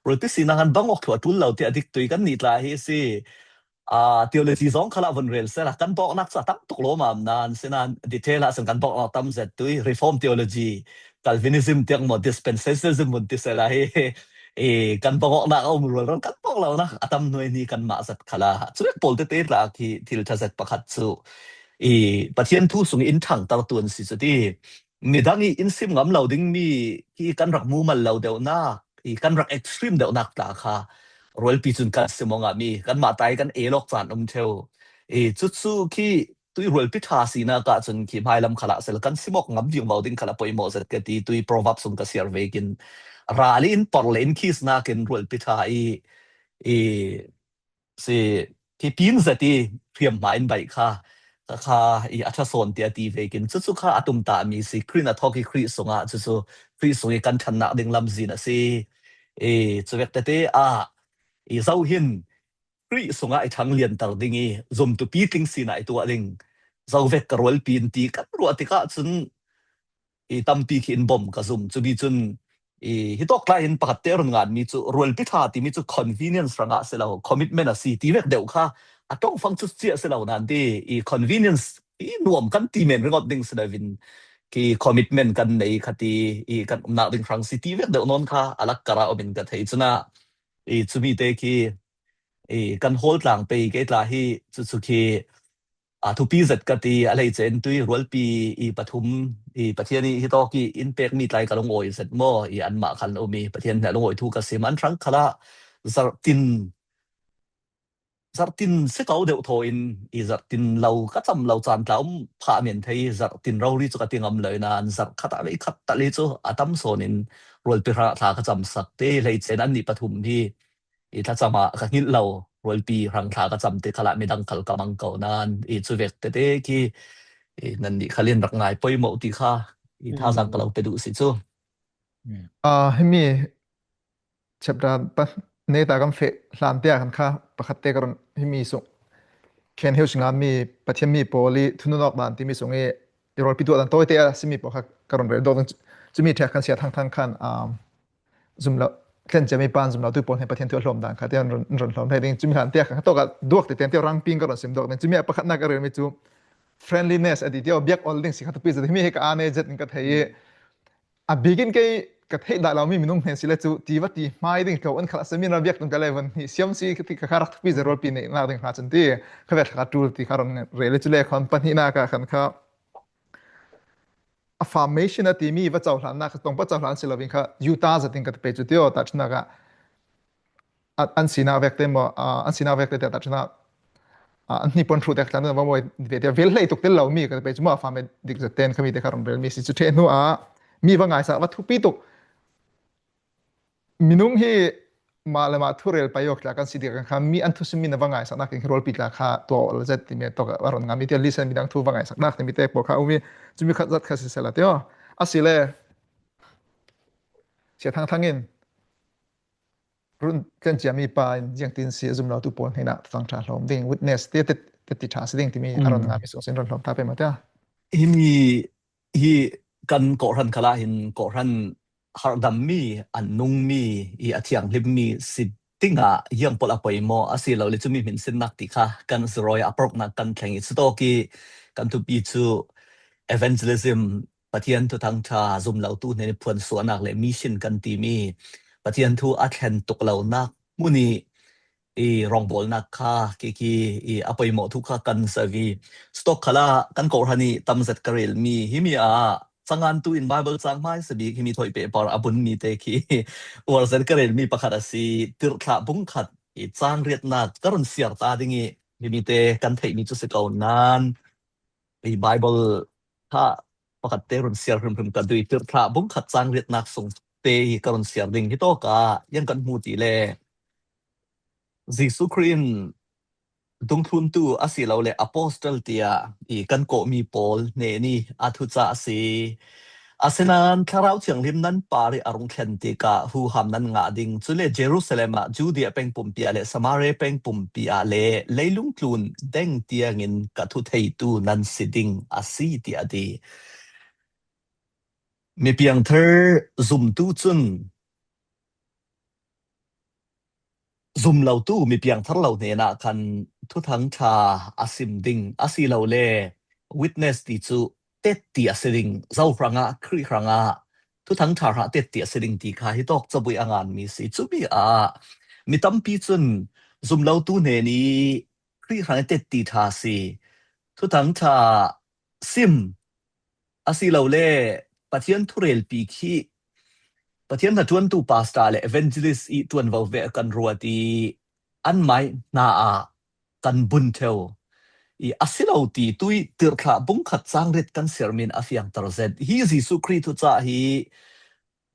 rualpi sinak an bang awk thluah ṭul lo tiah dik tui kan nih tla hi a si. Aa, theology zong khalah vun rel sehla kan bawknak cu a tam tuk lawmam nain, sinain detail ah sin kan bawknak tam zet tui, Reform theology, Calvinism tiang maw, Dispensationalism vun ti sehla hi, i kan bawknak a um rualrual kan bawk lonak a tam hnuai hni kanmah zat khalah. Cuvek pawl tete tla khi thil ṭha zet pakhat cu i Pathian thu sung in ṭhangtertu an si cu ti. Midang i in sim ngam lo dingmi khi kan rak mumal lo deuhnak, i kan rak extreme deuhnak tla kha rualpi cun kan sim aw ngahmi, kanmah ta i kan el awk caan um ṭheu. I cucu khi tui rualpi ṭha sinak ah cun khi hmailam khalah sel kan sim awk ngam viungvo ding khalah poimawh zet ka ti, tui Proverbs sung ka siar vekin ral i in por le in khis nakin rualpi ṭha i, i si, khi pin zet i hriamhma in baih kha, ka kha i a ṭha sawn tiah ti vekin cucu kha a tumtahmi si. Khrih a thawk i Khrih sungah cucu Khrih sung i kan ṭhannak ding lamzin a si. I cuvek tete ah i zo hin Khrih sungah i ṭhang lianter ding i zumtupi tling sinah i tuah ding, zo vek ka rualpi in ti kan ruah tikah cun i tampi khi in bawm ka zum. Cumi cun i hitawk tlai in pakhat te run nganmi cu rualpi ṭha timi cu convenience hrangah si lo, commitment a si ti vek deuh kha a ṭongfang cu ciah si lo nan ti, i convenience i nuam kan ti men ringawt ding si loin khi commitment kan nei kha ti, i kan umnak ding hrang si ti vek deuh nawn kha a lak karah um in ka thei. Cunah i cumi te khi i kan hawl tlang pei kei tla hi cucu khi a thupi zet ka ti. A hleice in tui rualpi i pathum i Pathian i hitawk i in pekmi tlai ka lungawi zet maw, i anmah khan um i Pathian hna lungawi thu ka sim an hrang khalah zarhtin, zarhtin si ko deuh thaw in i zarhtin lo ka cam lo caan tla um phah men thei, zarhtin rori cu ka ti ngam lo nain zarh khat ah vei khat tal i cu a tam sawn in rualpi hrangah thla ka cam sak te. Hleice in annih pathum hi i thlacam ah ka hngilh lo, rualpi hrang thla ka cam te khalah midang khal ka mang ko nain i cuvek tete khi i nannih khal in rak ngai poimawh ti kha i thazaang ka lo pe duh si cu. Ah, himi chapter pa neta kan feh hlan te ah khan kha pakhat te ka run himi sung Ken Hughes ngami Pathian mi pawl i thununawk dan timi sung i i rualpi tuah dan tawite a simi pawl kha ka run rel dawk ding. Cumi ṭhek khan Sia Thang Thang khan, um, zum lo, tlenciami pan zum lo tu pawl hnen Pathian thu a hlawm dan kha tiang run, run hlawm hlei ding. Cumi hlan tiang kha tawk a duak ti tiang tiang rangping ka run sim dawk ding. Cumi a pakhatnak a relmi cu friendliness a ti tiang biak ol ding si kha thupi zet. Himi hi ka aa nei zet in ka thei i a bikin kei ka theih dah lo mi minung hnen si le cu ti va ti hmai ding tlo an khalah seminar biak tung ka le van hi siam si ka ti ka kha rak thupi zet rualpi neihnak ding hna cun ti ka vek ka tul ti kha run rel i cu le khan pahnihnak ah khan kha affirmation a timi va cohlannak kha tongpa cohlan si lovin kha Utah zatin ka ti pei cu tio, tahṭhnak ah an sinak vek te maw, an sinak vek te tahṭhnak an hnipuan hruh te tlan va mawi ve te vel hlei tuk tel lo mi ka ti pei cu maw, affirm dik zat ten khami te kha run rel mi si cu ṭheh hnu ah mi va ngaisak va thupi tuk. Minung hi mah le mah thurel pai awk tla kan si ti kan kha mi an thusim mi na va ngaisaknak in rualpi tla kha tuah awk zet timi tawk a run ngam mi tiang listen midang thu va ngaisaknak timi te pawl kha um i cumi khat zat kha si sela tio. A si le Sia Thang Thang in run tlenciami pa in ziangtin si a zum lo tu pawl hnenah thangṭha hlawm ding, witness ti ti ṭha si ding timi a run ngam mi sung sin run hlawm ta pe ma tia. Himi hi kan kawhhran khalah hin kawhhran harhdammi, an nungmi i a thianghlimmi si dingah hiang pawl a poimaw a si lo le cumi hminsinnak ti kha kan zirawi a porhnak kan thleng i cutawk i kan thupi cu evangelism, Pathian thuthang ṭha zum lo tu hnen i phuansuahnak le mission kan timi Pathian thu a thlen tuk lonak hmun i i rawngbawlnak kha kiki i a poimawh thu kha kan zoh i stock khalah kan kawhhran i tamzet ka relmi himi ah cangan tu in Bible cang hmaisa bik himi thoih pehpar a bunmi te khi uarzet ka relmi pakhat a si. Tirhthlah bungkhat i cangriatnak ka run siar ta ding i himi te kan theihmi cu si ko nan i Bible kha pakhat te run siar hrimhrim ka duh i Tirhthlah bungkhat cangriatnak sung te hi ka run siar ding hi tawk ah yan kan hmu ti le Jesuh Khrih in dungthluntu a si lo le apostle tiah i kan kawhmi pawl hnen i a thucah a si. Asinain Thlarau Thianghlim nan parih a rung thlen tikah huham nan ngah ding. Cule Jerusalem ah, Judea peng pumpi ah le Samaria peng pumpi ah le leilung tlun deng tiangin ka thu theitu nan si ding a si, tiah a ti. Mipiangthar zumtu cun zumlotu mipiangthar lo hnenah khan Thuthang ṭha a sim ding asilole witness ti cu tetti a si ding, zo hrangah, Khrih hrangah, Thuthang ṭha hrangah tetti a si ding ti kha hitawk cabuai a nganmi si. Cumi ah mi tampi cun zumlotu hnen i Khrih hrangah tetti ṭha si, Thuthang ṭha sim asilole Pathian thurelpi khi Pathian hnaṭuantu pastor le evangelist i ṭuanvo ve kan ruat i anmai hna ah kan bun ṭheu i a si lo ti tui tirhthlah bungkhat cangrit kan siarmi in a fiangter zet. Hi Jesuh Khrih thucah hi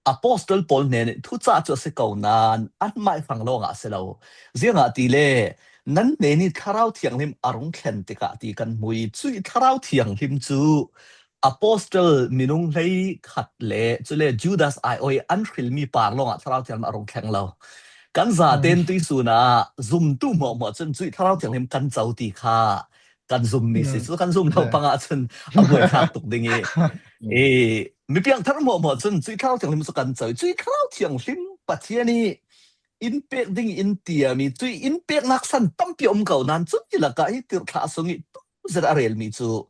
apostol pawl hnen thucah cu a si ko nain anmai hrang lawngah a si lo. Ziangahtile nan hnen i Thlarau Thianghlim a rung thlen tikah ti kan hmu i cuih Thlarau Thianghlim cu apostol minung hleikhat le cule Judas ai-awih an hrilmi par lawngah Thlarau Thianghlim a rung thleng lo. Kan zaten tuisun ah zumtu hmuahhmuah cun cuih Thlarau Thianghlim kan co ti kha kan zummi si. Cu kan zum lo pangah cun a buaithlak tuk ding i, i mipiangthar hmuahhmuah cun cuih Thlarau Thianghlim cu kan co i cuih Thlarau Thianghlim Pathian i in pek ding in tiami cuih in peknak san tampi a um ko nain cun i lakah hi tirhthlah sung i tu zet a relmi cu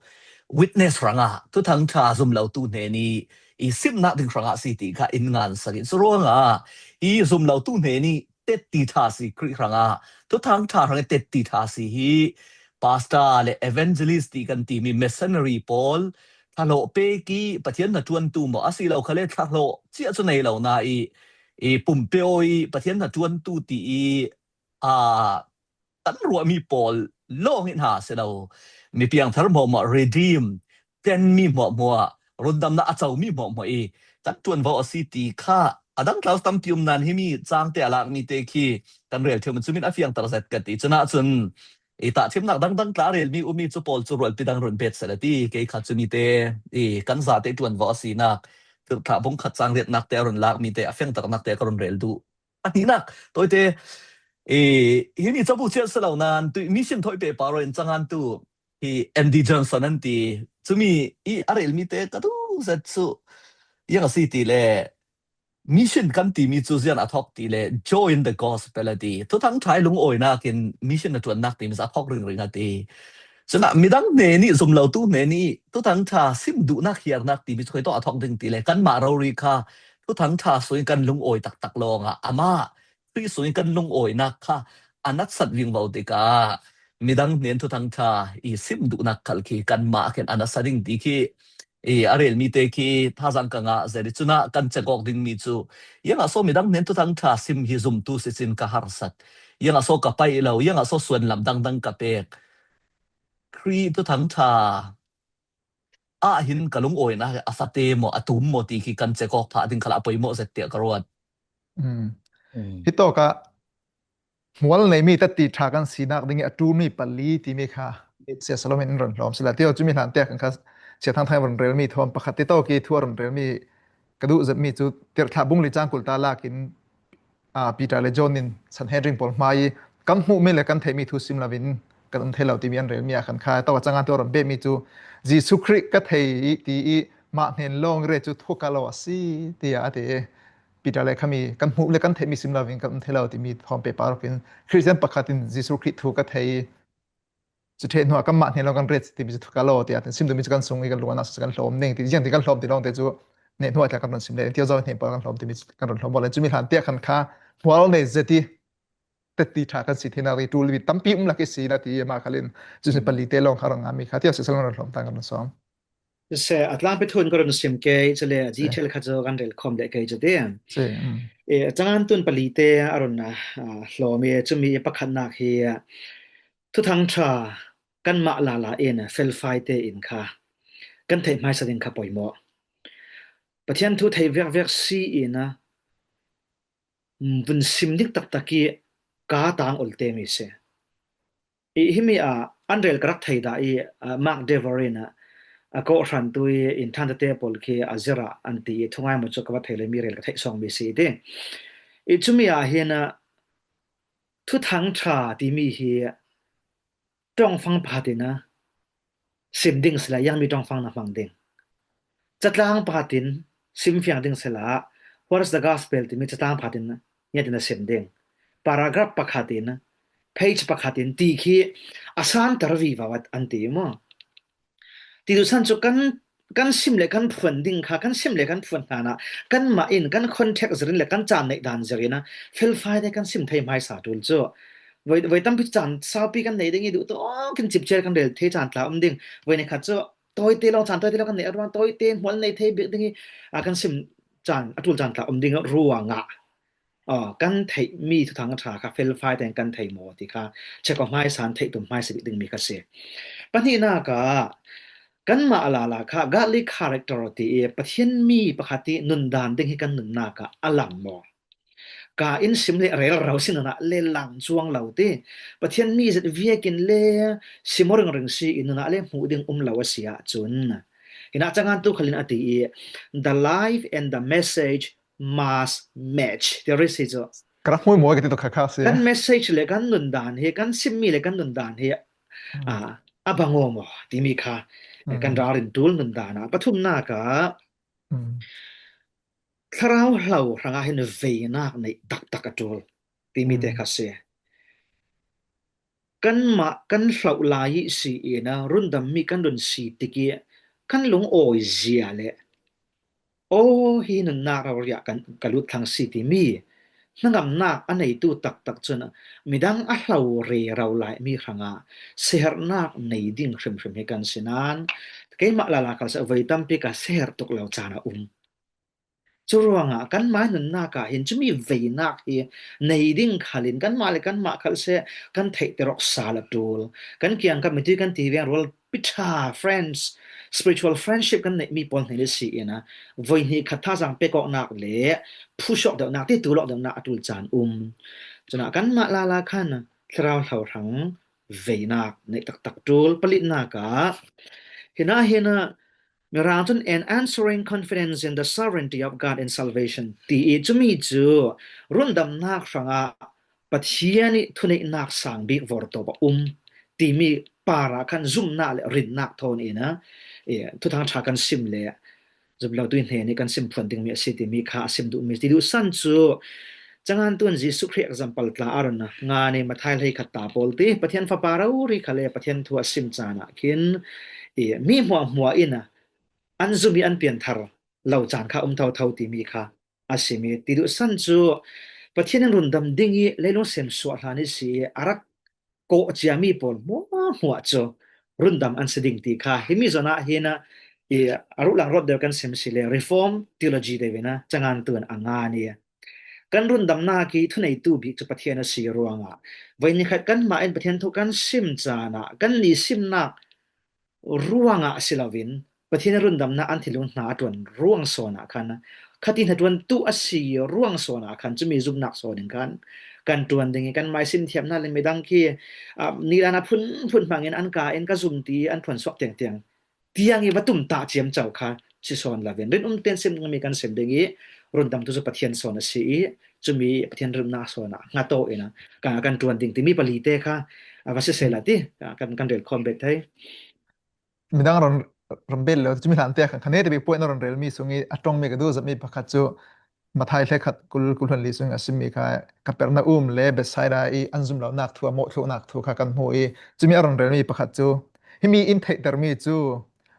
witness hrangah Thuthang ṭha zumlotu hnen i, i simnak ding hrangah si ti kha in ngansak i cu ruangah i zumlotu hnen i tetti ṭha si Khrih hrangah Thuthang ṭha hrangah tetti ṭha si hi pastor le evangelist ti kan timi missionary pawl thlahlawh pek i Pathian hnaṭuantu maw a si lo khale thlahlawh cia cu nei lo na i, i pumpeo i Pathian hnaṭuantu ti i a kan ruahmi pawl lawng i hna a si lo. Mipiangthar hmuahhmuah redeem, tlenmi hmuahhmuah, rundamnak a comi hmuahhmuah i kan ṭuanvo a si ti kha a dang tlau tampi um nain himi cangte a lakmi te khi kan rel ṭheu mi cu min a fiangter zet ka ti. Cunah cun i tahṭhimnak dangdang tla relmi umi cu pawl cu rualpi dang run bet seh la ti. Kei kha cumi te i kan zate ṭuanvo a sinak, tirhthlah bungkhat cang riatnak te a run lakmi te a fiangternak te ka run rel duh. A hnihnak tawite i himi cabu chiat si lo nain tuih mission thawi pehpar in cangan tu hi M D Johnson an ti. Cumi i a relmi te ka duh zet cu iang a si ti le mission kan timi cu zian a thawk ti le join the gospel a ti. Thuthang ṭha i lungawinak in mission a ṭuannak timi cu a thawk ringring a ti. Cunah midang hnen i zumlotu hnen i Thuthang ṭha sim duhnak hiarnak timi cu khuitawk a thawk ding ti le kanmah rori kha Thuthang ṭha sungin kan lungawi taktak lawngah amah Khrih sungin kan lungawinak kha a natsat vingvo tikah midang hnen Thuthang ṭha i sim duhnak khal khi kanmah khin a nasa ding ti khi i a relmi te khi thazaang ka ngah zet i cunah kan cek awk dingmi cu iangah so midang hnen Thuthang ṭha sim hi zumtu sicin ka harsat. Iangah so ka paih lo, iangah so suan lam dangdang ka pek. Khrih Thuthang ṭha ah hin ka lungawinak a fate maw, a tum maw ti khi kan cek awk phah ding khalah a poimawh zet tiah ka ruat. Hitawkah hmual neimi tetti ṭha kan sinak ding i a ṭulmi pali timi kha Sia Salom in in run hlawm sila tio cumi hlan tiak kan kha Sia Thangthang in run relmi thawn pakhat ti tawk i thu a run relmi ka duh zetmi cu tirhthlah bung li cang kul ta lakin aa, Peter le John in Sanhedrin pawl hmai i kan hmuhmi le kan theihmi thu sim loin kan um thei lo timi an relmi ah khan kha tawk a cangan tu a ron behmi cu Jesuh Khrih ka thei i ti i mah hnen lawng i re cu thu ka lo a si tiah a ti. Peter le khami kan hmuh le kan theihmi sim loin kan um thei lo timi thawn pehpar awkin Khristian pakhat in Jesuh Khrih thu ka thei i Cu ṭheh hnuah kanmah hnen lawng kan ret timi cu thuka law tiah sim duhmi cu kan sung i kan lung a nasa cu kan hlawm ning ti, ziang ti kan hlawm ti lawngte cu neh hnuah tla kan run sim le, tio zawi hnen pawl kan hlawm timi cu kan run hlawm bawl le, cumi hlan tiah khan kha hmual nei zet i tetti ṭha kan si theinak i ṭul mi tampi um lak i si na ti mah khal in, cu pali te lawng kha run ngami kha tiah sisal kan run hlawm ta kan run sawm. Siseh, a tlangpi thun ka run sim kei, cule a detail kha cu kan rel khawm leh kei cu ti. Si, mm. E, a cangan tun pali te a run, a, hlawm i, cumi i pakhatnak hi, a, Thuthang ṭha kanmah lala in felfai tein kha kan theih hmaisa ding kha poimawh. Pathian thu thei viakviak si in a vun sim dik taktak i ka tang ol te mi si. I himi a an rel ka rak thei dah i, a, Mark Dever in a, a kawhhrantu i in ṭhangte pawl khi a zirh a an ti i thungai maw chu ka va thei le mi rel ka theih sawng mi si ti. I cumi ah hin a Thuthang ṭha timi hi ṭawngfang pakhatin a sim ding sila, iangmi ṭawngfang na hmang ding. Catlang pakhatin sim fiang ding sila, What is the Gospel timi catlang pakhatin ngetin a sim ding. Paragraph pakhatin, page pakhatin ti khi a santer vivo an ti maw. Ti duhsan chu kan kan sim le kan phuan ding kha, kan sim le kan phuan hlan ah kanmah in kan context zirin le kan caan neih dan zirin a felfai te kan sim thei hmaisa ṭul chu. Voi, voi tampi caan saupi kan nei ding i duh tawk in cipcial kan rel thei caan tla um ding. Voi ni khat chu tawite lawng caan tawite lawng kan neih a ruang tawite hmual nei thei bik ding i a kan sim caan a ṭul caan tla um ding ruangah aw, kan theih mi thuthang ṭha kha felfai tein kan thei maw ti kha check aw hmaisa an theih tum hmaisa bik ding mi kha si. Pahnihnak ah kanmah lala kha godly character ti i Pathian mi pakhat i nundan ding hi kan nunnak ah a lang maw? Ka in sim le rel ro si nunah le lang chuang lo ti. Pathian mi zet viakin le sim aw ringring si i nunah le hmuh ding um lo a si ahcun. Hinah cangan tu khalin a ti i the life and the message must match. Ti rih si cu. Ka rak hmuh maw ka ti tuk kha kha si. Kan message le kan nundan hi, kan simmi le kan nundan hi, ah, a bang aw maw timi kha kan ralrin ṭul nundan ah. Pathumnak ah thlarau hlo hrangah hin veinak neih taktak a ṭul timi te kha si. Kanmah kan hloh lai i si in a rundammi kan run si tik i kan lungawi zia le aw, hi nunnak roriah kan, ka lut thlang si timi hnangamnak a neitu taktak cun midang a hlo rero lai mi hrangah siaherhnak nei ding hrimhrim hi kan si nain keimah lala khal seh voi tampi ka siaherh tuk lo caan a um. Curuangah kanmah nunnak ah hin cumi veinak hi nei ding khalin kanmah le kanmah khal seh kan theihter awk sal a ṭul. Kan kiangkap mitui kan ti veng rual piṭha friends, spiritual friendship kan neihmi pawl hnen i si in a voi hnih khat thazaang pek awknak le phusuak deuhnak, ti tul awk deuhnak a ṭul caan um. Cunah kanmah lala khan thlarau hlo hrang veinak neih taktak ṭul. Palitnak ah hinah hin a Mirang cun an unswerving confidence in the sovereignty of God in salvation ti i cumi cu rundamnak hrangah Pathian i thuneihnak sang bik vortawp a um timi parah khan zumnak le rinnak thawn in a, eh, thuthang ṭha kan sim le zumlotu hnen i kan sim phuan dingmi a si timi kha a sim duhmi ti duhsan cu cangan tuan Jesuh Khrih example tla a run ngan i Matthai hleikhat ta pawl ti Pathian fapa rori kha le Pathian thu a sim caan ah khin i mi hmuahhmuah in a an zum i an pianthar lo caan kha um thotho timi kha a simi ti duhsan cu Pathian in rundam ding i leilung semsuah hlan i si i a rak kawh ciami pawl hmuahhmuah cu rundam an si ding ti kha himi zon ah hin a, i a ruhlang rawt deuh kan sim si le reform theology deuh in a cangan tuan a ngan i kan rundamnak i thuneitu bik cu Pathian a si ruangah voi nikhat kanmah in Pathian thu kan sim caan ah kan ni simnak ruangah a si loin Pathian rundamnak an thinlung hna a ṭuan ruang sawn ah khan khati hnaṭuantu a si ruang sawn ah khan cumi zumnak sawn in khan kan ṭuan ding i kan maisim thiamnak le midang khi, ah, nilan a phunphun hmangin an ka in ka zum ti an phuansuak tiangtiang tiang i va tumtah ciamco kha si sawn loin rinum tein sim dingmi kan sim ding i rundamtu cu Pathian sawn a si i cumi Pathian rinumnak sawn ah hngat aw in a kan, kan ṭuan ding timi pali te kha, ah, va siseh la ti, ah, kan, kan rel khawm bet thei. Midang ron, ron bet lo cumi hlan te khan kha nete bik point na ron relmi sung i a ṭongmi ka duh zatmi pakhat cu Matthai hleikhat kul, kul hluan li sung a simmi kha Kapernaum le Bethsaida i an zum lonak thu a mawh thluhnak thu kha kan hmu i cumi a ron relmi pakhat cu himi in theihtermi cu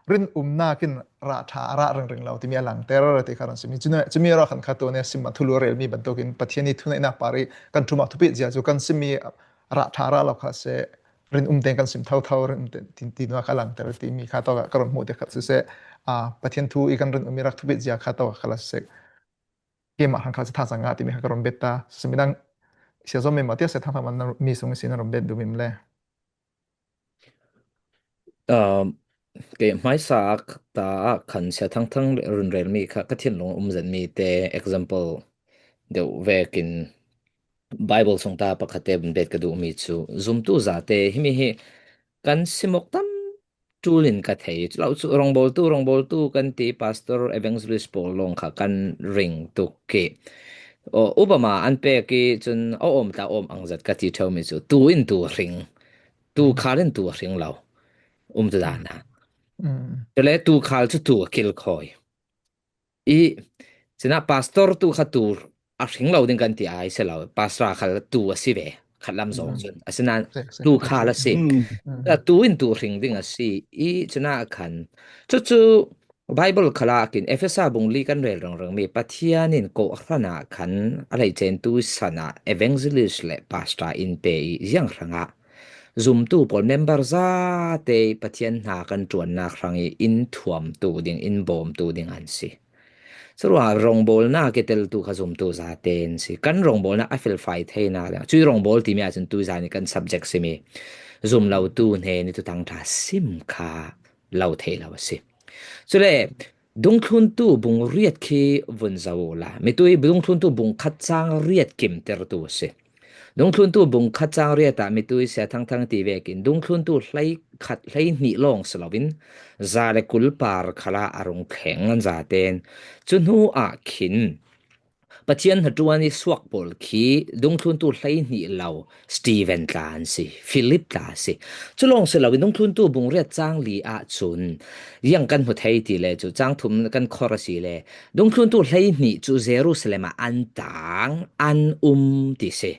rinumnak in rah ṭha a rah ringring lo timi a langter ti kha ron simi. Cumi, cumi ruah khan kha tu ne sim a thulu relmi bantukin Pathian i thuneihnak par i kan ṭumah thupit zia cu kan simi rah ṭha rah lo kha seh rinum tein kan sim thotho rinum tein ti, ti nuak a langter timi kha tawk ah ka ron hmuh te khat siseh, aa, Pathian thu i kan rinum i rak thupit zia kha tawk ah kha la siseh. Keimah hran kha si thazaang ngah timi kha ka ron bet ta. Simi dang sia zom mi ma tia se thangthang man mi sung si na ron bet duh mim le. Um, ke hmaisa ta ah khan sia thangthang run relmi kha ka thinlung um zetmi te example deuh vekin Bible sung ta pakhat te run bet ka duhmi cu zumtu zate himi hi kan simawk tam ṭulin ka thei. Lo cu rawngbawltu, rawngbawltu kan ti, pastor, evangelist pawl lawng kha kan ring tuk i, aw, upama an pek i cun a awm ta awm ang zat ka ti ṭheumi cu tu in tu a hring, tu khal in tu a hring lo, um tu dan ah. Cule tu khal cu tu a kilkhawi. I cina pastor tu kha tu a hring lo ding kan ti ai si lo, pastor khal tu a si ve, khat lam zawng cun. Asinain tu khal a si. Tu in tu hring ding a si. I cina khan cucu Bible khalah kin Efesa bung li kan rel ringringmi Pathian in kawhhran ah khan a hleice in tu san ah evangelist le pastor in pe i ziang hrangah zumtu pawl member zate Pathian hna kan ṭuannak hrang i in thuamtu ding, in bawmtu ding an si. Curuangah rawngbawlnak i teltu kha zumtu zate an si. Kan rawngbawlnak a felfai theinak ding, cuih rawngbawl timi ahcun tuizan i kan subject simi zumlotu hnen i Thuthang ṭha sim kha lo thei lo a si. Cule dungthluntu bung riat khi vun zoh uhla, mitui dungthluntu bung khat cang riat kimtertu a si. Dungthluntu bung khat cang riat ah mitui sia thangthang ti vekin dungthluntu hlei khat hlei hnih lawng si loin za le kul par khalah a rung khen an zaten cu hnu ah khin Pathian hnaṭuan i suak pawl khi dungthluntu hlei hnih lo Stephen tla an si, Philip tla a si. Cu lawng si loin dungthluntu bung riat cang li ah cun ziang kan hmu thei ti le cu cang thum kan khor a si le dungthluntu hlei hnih cu Jerusalem ah an tang, an um ti si.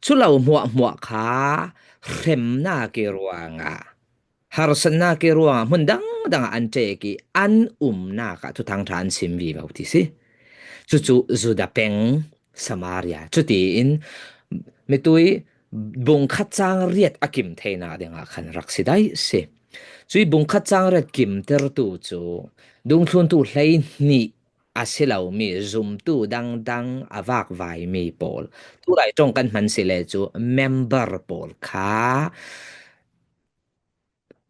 Cu lo hmuahhmuah kha hremnak i ruangah, harsatnak i ruangah hmun dangdang ah an ṭek i an umnak ah Thuthang ṭha an sim vivo ti si. Cucu Judah peng, Samaria, cutiin mitui bung khat cang riat a kim theinak dingah khan rak si daih si. Cui bung khat cang riat kimtertu cu dungthluntu hlei hnih a si lomi zumtu dangdang a vakvaimi pawl, tulai ṭong kan hman si le cu member pawl kha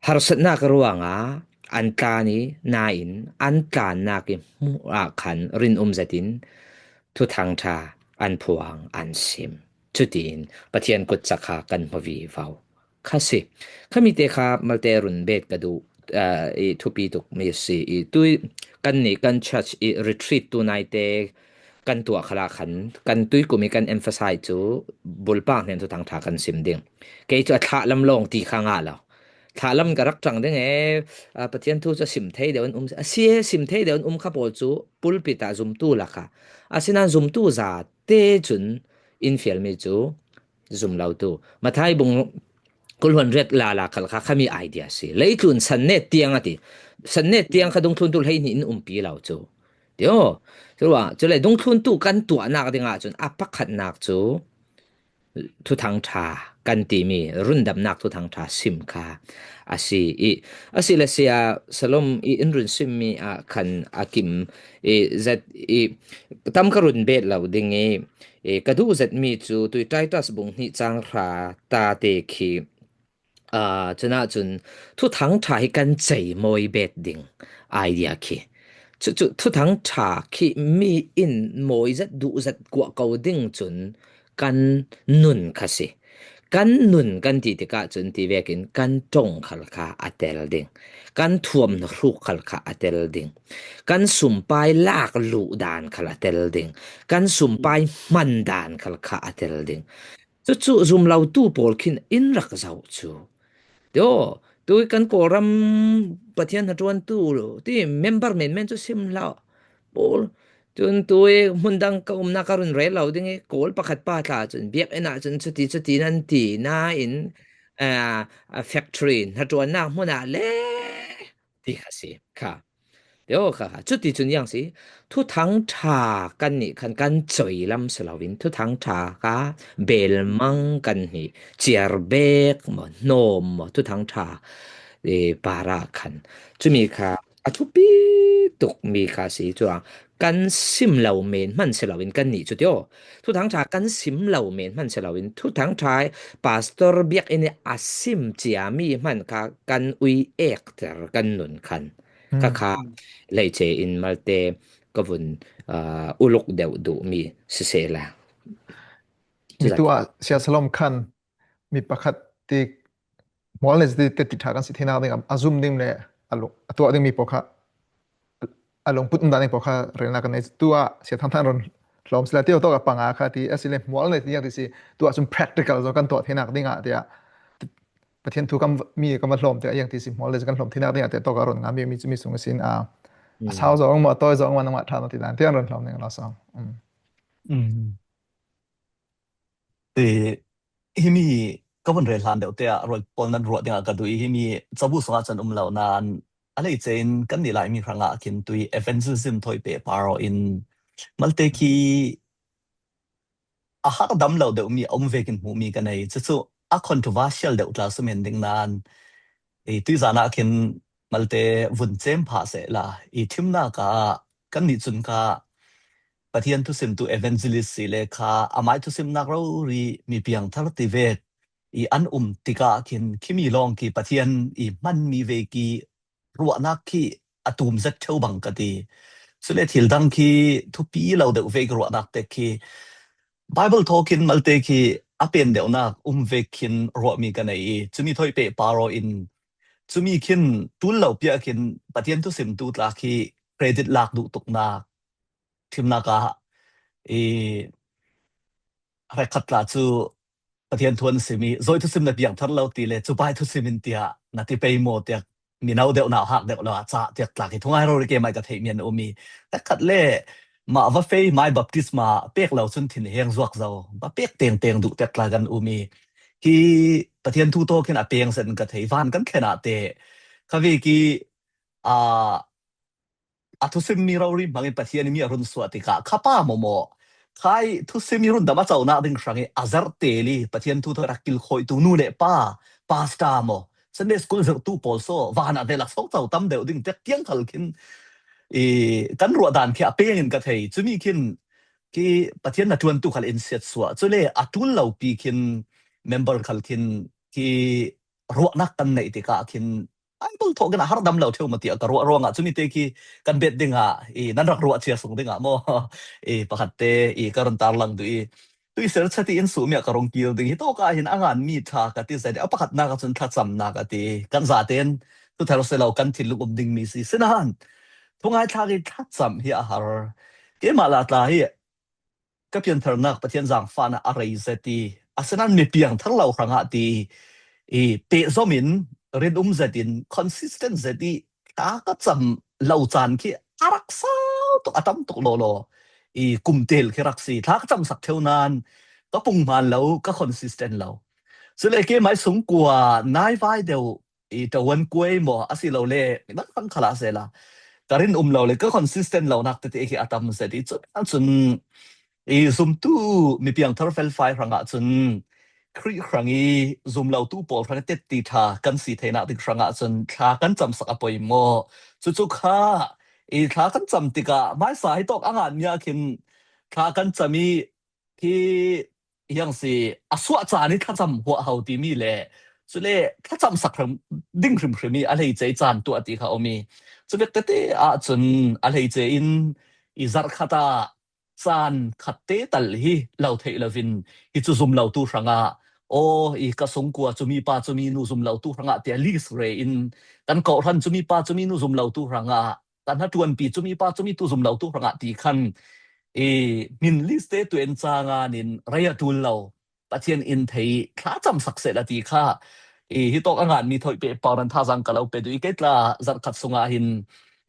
harsatnak ruangah an tlan i nain an tlannak i hmuah khan rinum zetin Thuthang ṭha an phuang, an sim. Cutiin Pathian kutcak kha kan hmu vivo kha si. Khami te kha malte run bet ka duh, aa, i thupi tuk mi si. I tui kannih kan church i retreat tu naite kan tuah khalah khan kan tuikum i kan emphasize cu bulpak hnen Thuthang ṭha kan sim ding. Kei cu a thlah lam lawng ti kha ngah lo. Thlah lam ka rak ṭang ding e, aa, Pathian thu cu a sim thei deuh an um, a si e, sim thei deuh an um kha pawl cu pulpit ah zumtu lakah. Asinain zumtu zate cun in fialmi cu zumlotu. Matthai bung kul hluan riat lala khal kha khami idea si. Leitlun sannet tiang a ti. Sannet tiang kha dungthluntu hlei hnih in umpi lo cu. Tio. Curuah, cule dungthluntu kan tuahnak dingah cun a pakhatnak cu Thuthang ṭha kan timi rundamnak Thuthang ṭha sim kha a si i, a si le sia Salom i in run simmi ah khan a kim i zat i tam ka run bet lo ding i, i ka duh zetmi cu tui Titus bung hnih cang hra ta te khi, aa, cunah cun Thuthang ṭha hi kan cei mawi bet ding idea khi. Cu, cu, Thuthang ṭha khi mi in mawi zet, duh zet kuah ko ding cun kan nun kha si. Kan nun kan ti tikah cun ti vekin kan ṭong khal kha a tel ding, kan thuam hnahruk khal kha a tel ding, kan sumpai lak luh dan khal a tel ding, kan sumpai hman dan khal kha a tel ding. Cucu zumlotu pawl khin in rak zoh cu. Tio, tui kan Kawlram Pathian hnaṭuantu ti member menmen cu sim hlah pawl. Cun tui hmun dang ka umnak ka run rel lo ding i, Kawl pakhat pa tla cun biakinn ah cun cuti cuti nan ti nain, aa, factory hnaṭuannak hmun ah le ti kha si kha. Tio kha, kha. Cuti cun yang si, Thuthang ṭha kan nih khan kan coi lam si loin, Thuthang ṭha kha belmang kan hnih, ciar bek maw, hnawm maw, Thuthang ṭha, e, parah khan. Cumi kha a thupi tuk mi kha si, cuang kan sim lo men hman si loin kan nih cu tio. Thuthang ṭha kan sim lo men hman si loin, Thuthang ṭha pastor biakinn i a sim ciami hman kha kan ui ekter kan nun khan. Ka kha leice in malte ka vun, aa, uluk deuh duhmi sisehla. Mi tu ah Sia Salom khan mi pakhat tik Mual nei ti, te ti tha kan si theinak ding a, a zum ding le a lung, a tuah ding mi pawl kha, a lungput um dan ding pawl kha relna kan nei. Tu ah sia thang thang ron hlawm sila tio tawk a panga kha ti a si le mual nei ti yang ti si tu ah cun practical zo kan tuah theinak ding ah tiah Pathian thu kan mi kan va hlawm tiah yang ti si mual nei kan hlawm theinak ding ah tiah tawk a ron nga mi mi cu mi sung a sin a, a sau zo ang maw, a tawi zo ang maw, nangmah ṭha maw ti dan tiang ron hlawm ning a lo sang. Um. Ti himi ka vun rel hlan deuh te ah rual pawl nan ruah dingah ka duh i himi cabu sungah cun um lo nain a lei cein kan nih lai mi hrangah khin tui evangelism thawi pehpar aw in malte khi a har dam lo deuh mi a um vekin hmuh mi ka nei. Cucu a controversial deuh tla sumen ding nain i tuizan ah khin malte vun cem phah seh la i thimnak ah kan nih cun kha Pathian thusimtu evangelist si le kha amai thusimnak rori mi piangthar ti vek i an um tikah khin khimi lawng khi Pathian i hmanmi vek i ruahnak khi a tum zet ṭheu bang ka ti. Cule thil dang khi thupi lo deuh vek ruahnak te khi Bible thawk in malte khi a pen deuhnak um vek khin ruahmi ka nei i cumi thawi pehpar aw in cumi khin tul lo piah khin Pathian thusimtu tla khi credit lak duh tuknak thimnak ah i hrekkhat tla cu Pathian thu an sim i zoi thusim na piangthar lo ti le cupai thusim in tiah na ti pei maw tiak mino deuh nau hak deuh lo ah cah tiak tla khi thungai rori keimai ka theih mian um i hrekkhat le mah va fei mai baptisma pek lo cun thinheng zuak zo va pek tengteng duh tiak tla kan um i hi Pathian thu tawk in a peng sen ka thei van kan thlen ah te kha vek i a a thusimmi rori hmangin Pathian i mi a run suah tikah kha pa maw maw khai thusim i rundam a conak ding hrang i a zarh tel i Pathian thu thawi rak kilkhawitu nu le pa pasta maw Sunday school zirhtu pawl saw van ah velak sawk co tam deuh ding tiak tiang khal khin i kan ruah dan khi a peng in ka thei. Cumi khin khi Pathian na ṭuantu khal in siat suah cule a ṭul lo pi khin member khal khin khi ruahnak kan neih tikah khin Bible thawk in a har dam lo ṭheu maw tiah ka ruah ruangah cumi te khi kan bet dingah i nan rak ruah chia sung dingah maw i pakhat te i ka run tarlang duh i tuiser chati in suhmi ah ka rung kil ding hi tawk ah hin a nganmi ṭha ka ti zet i a pakhatnak ah cun thlacamnak a ti kan zaten thuthar si lo kan thinlung um dingmi si sinain thungai thlak i thlacam hi a har keimah la tla hi ka pianthornak Pathian zaangfahnak a rei zet i a sinan mi piangthar lo hrangah ti i pehzom in rinum zet in consistent zet i thla ka cam lo caan khi a rak sau tuk a tam tuk lawlaw i kumtel khi rak si thla ka camsak ṭheu nain ka pung hmaan lo ka consistent lo. Cule keimai sungkua naivai deuh i tawan kuai maw asilole midang hrang khalah sela ka rin um lo le ka consistent lonak tete khi a tam zet i cun cun i zumtu mi piangthar felfai hrangah cun Khrih hrang i zum lotu pawl hrang i tetti ṭha kan si theinak ding hrangah cun thla kan camsak a poi maw? Cucu kha i thla kan cam tikah hmaisa hi tawk a nganmi ah khin thla kan cam i khi hiang si a suah caan i thlacam huahho timi le cule thlacamsak ding hrimhrim i a hleice i caan tuah ti kha um i cuvek tete ahcun a hleice in i zarh khat ah caan khat te tal hi lo theih loin hi cu zum lotu hrangah aw i ka sungkua cumi pa cumi nu zum lotu hrangah tiah list re in kan kawhhran cumi pa cumi nu zum lotu hrangah ka hnaṭuanpi cumi pa cumi tu zum lotu hrangah ti khan i min list te tuan ca ngan in rei a ṭul lo Pathian in thei thla camsak seh la ti kha i hi tawk a nganmi thawi pehpar nan thazang ka lo pe duh i kei tla zarh khat sungah hin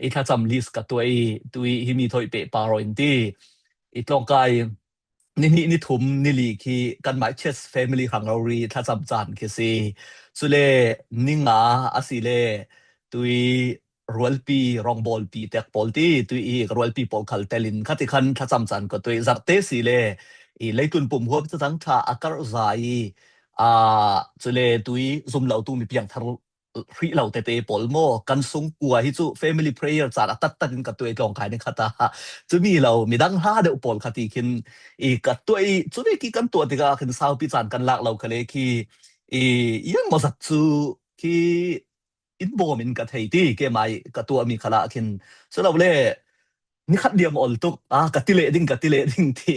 i thlacam list ka tuah i tu i himi thawi pehpar aw in ti i tlawngkai ni hnih ni thum ni li khi kanmai church family hrang rori thlacam caan khi si. Cule ni nga a si le tui rualpi rawngbawlpi tek pawl ti tui i rualpi pawl khal telin khati khan thlacam caan ka tuai zarhte si le i leitlun pum huap cacang ṭha a karh za i a cule tui zum lotu mi piangthar hrih lo tete pawl maw kan sungkua hi cu family prayer caan a tattat in ka tuai tlawngkai ni khat ah cumi lo midang hla deuh pawl kha ti khin i ka tuai cumi khi kan tuah tikah khin saupi caan kan lak lo khale khi i yang mawzat cu khi in bawm in ka thei ti keimai ka tuahmi khalah khin culole nikhat diam ol tuk a ka ti leh ding ka ti leh ding ti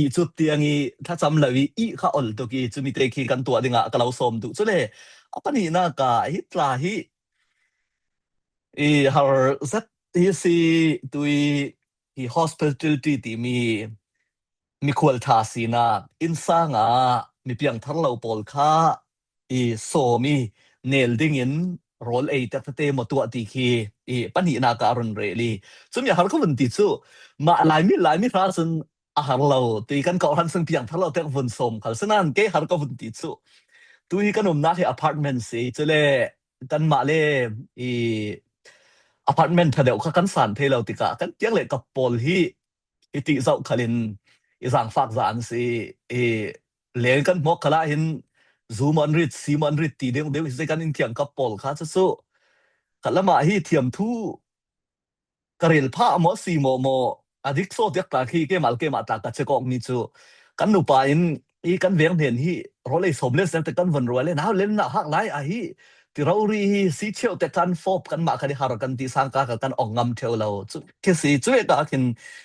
i cut tiang i thlacam lo i i kha ol tuk i cumi te khi kan tuah dingah ka lo sawm duh cule A panihnak ah hi tla hi i har zet hi si. Tui hi hospitality timi mikhual ṭha sinak innsang ah mi piangthar lo pawl kha i sawm i nel dingin rawl ei tekte maw tuah ti khi i panihnak ah a run rel i, cumi a har ka vun ti cu mah Laimi, Laimi hra cun a har lo, tui kan kawhhran cun piangthar lo tek vun sawm khal sinain kei har ka vun ti cu tui kan umnak hi apartment si, cule kanmah le i apartment ṭha deuh kha kan san thei lo tikah kan tiang le ka pawl hi i tih zoh khalin i zaangfak za an si. I leng kan hmuak khalah hin zu maw an rit, si maw an rit ti ding deuh hi si kan in thiang ka pawl kha cu cu khat lamah hi thiam thu ka rel phah maw si maw maw a dik saw tiak tla khi keimah keimah tla ka check awk mi cu kan nupa in i kan veng hnen hi rawl ei sawm le sek te kan vun ruah le nau len na hak lai a hi ti rori hi si cheu te kan fawp kanmah khan i har kan ti sang ka kan ong ngam theu lo. Cu khi si cu ka khin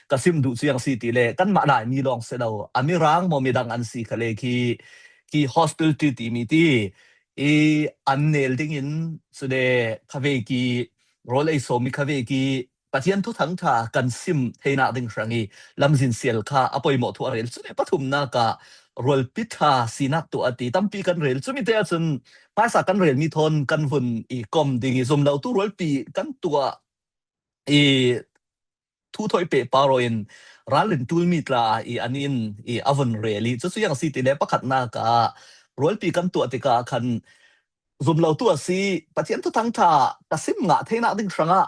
ka sim duh cu yang si ti le kanmah Laimi lawng si lo, a mirang maw midang an si kha le khi, khi hospitality timi ti i an nel dingin cule khaveki rawl ei sawm i khaveki Pathian thuthang ṭha kan sim theinak ding hrang i lamzin sial kha a poimawh thu a rel. Cule pathumnak ah rualpi ṭha sinak tuah a ti tampi kan rel. Cumi te ahcun hmaisa kan relmi thawn kan vun i kom ding i zum lo tu rualpi kan tuah i thu thawi pehpar aw in ralrin ṭulmi tla i an in i a vun rel i cucu yang si ti le pakhatnak ah rualpi kan tuah tikah khan zum lo tu a si, Pathian thuthang ṭha ka sim ngah theinak ding hrangah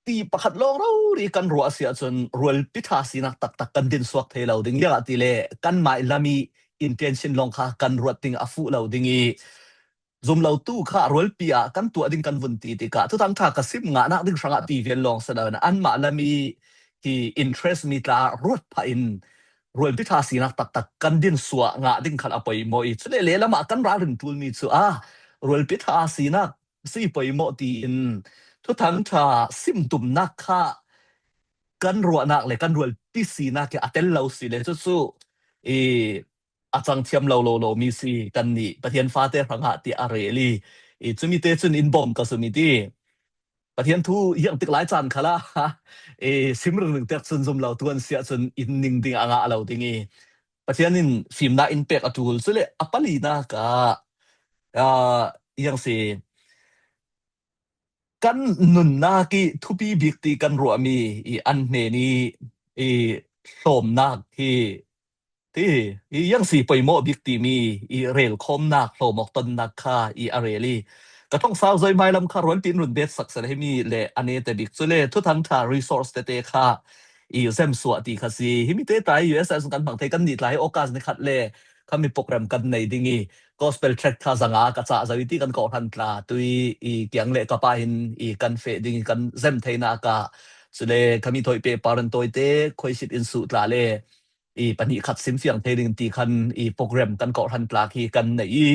ti pakhat lawng rori kan ruah a si ahcun rualpi ṭha sinak taktak kan din suak thei lo ding. Ziangahtile kanmah lam i intention lawng kha kan ruat ding a fuh lo ding i zum lo tu kha rualpi ah kan tuah ding kan vun ti tikah thuthang ṭha ka sim ngahnak ding hrangah ti vial lawng si lo in anmah lam i hi interest mi tla ruat phah in rualpi ṭha sinak taktak kan din suah ngah ding khan a poimawh i cule lelam ah kan ralrin ṭulmi cu a rualpi ṭha sinak si poimawh tiin thuthang ṭha sim tumnak kha kan ruahnak le kan rualpi sinak hi a tel lo si le cucu i a cang thiam lo lo lo mi si kannih Pathian fate hrangah tiah a rel i, i cumi te cun in bawm ka zumh i ti. Pathian thu hiang tik lai caan khalah i sim ringring tek cun zum lo tu an si ahcun in ning ding a ngah lo ding i Pathian in fimnak in pek a ṭul. Cule a palinak ah, aa, hiang si kan nunnak i thupi bik ti kan ruahmi i an hnen i, i hlawmnak hi ti i yang si poimawh bik timi i relkhawmnak hlawm awk tonnak kha i a rel i ka thong sau zoi hmailam kha rualpi in run bet sak seh himi le a nete bik cule thuthang ṭha resource tete kha i zemsuah ti kha si. Himi te tai U S A kan hmang thei kan nih tla hi August ni khat le khami program kan nei ding i gospel tract kha zanga ka cah zo i ti kan kawhhran tla tui i kiang le ka pa hin i kan feh ding i kan zem theinak ah cule khami thawi pehpar an tawite khuaisit in suh tla le i pahnih khat sim fiang thei ding ti khan i program kan kawhhran tla khi kan nei i,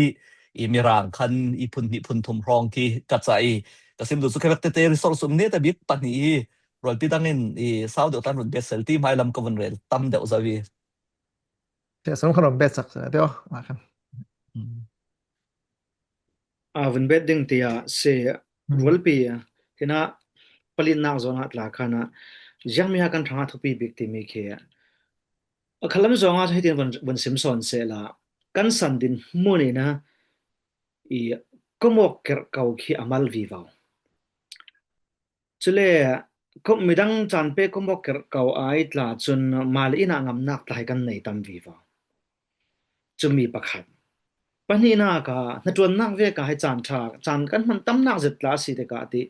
i mirang khan i phun hnih phun thum hrawng khi ka cah i ka sim duh cu khavek tete resource um neta bik pahnih hi rualpi dang in i sau deuh tan run bet sel ti hmailam ka vun rel tam deuh zo i. Te sawm khan run bet sak sel te aw, a khan. A vun bet ding tiah si rualpi hinah palinak zawnah tla khanah ziangmi ha kan hrangah thupi bik timi khi a khalam zongah hitin vun, vun sim sawn sehla kan san din hmun in a i komawk kerhko khi a mal vivo. Cule midang caan pe komawk kerhko ai tla cun mal innah ngamnak tla hi kan nei tam vivo. Cumi pakhat. Pahnihnak ah hnaṭuannak vek ah hi caan ṭha, caan kan hman tamnak zet tla a si tikah ti,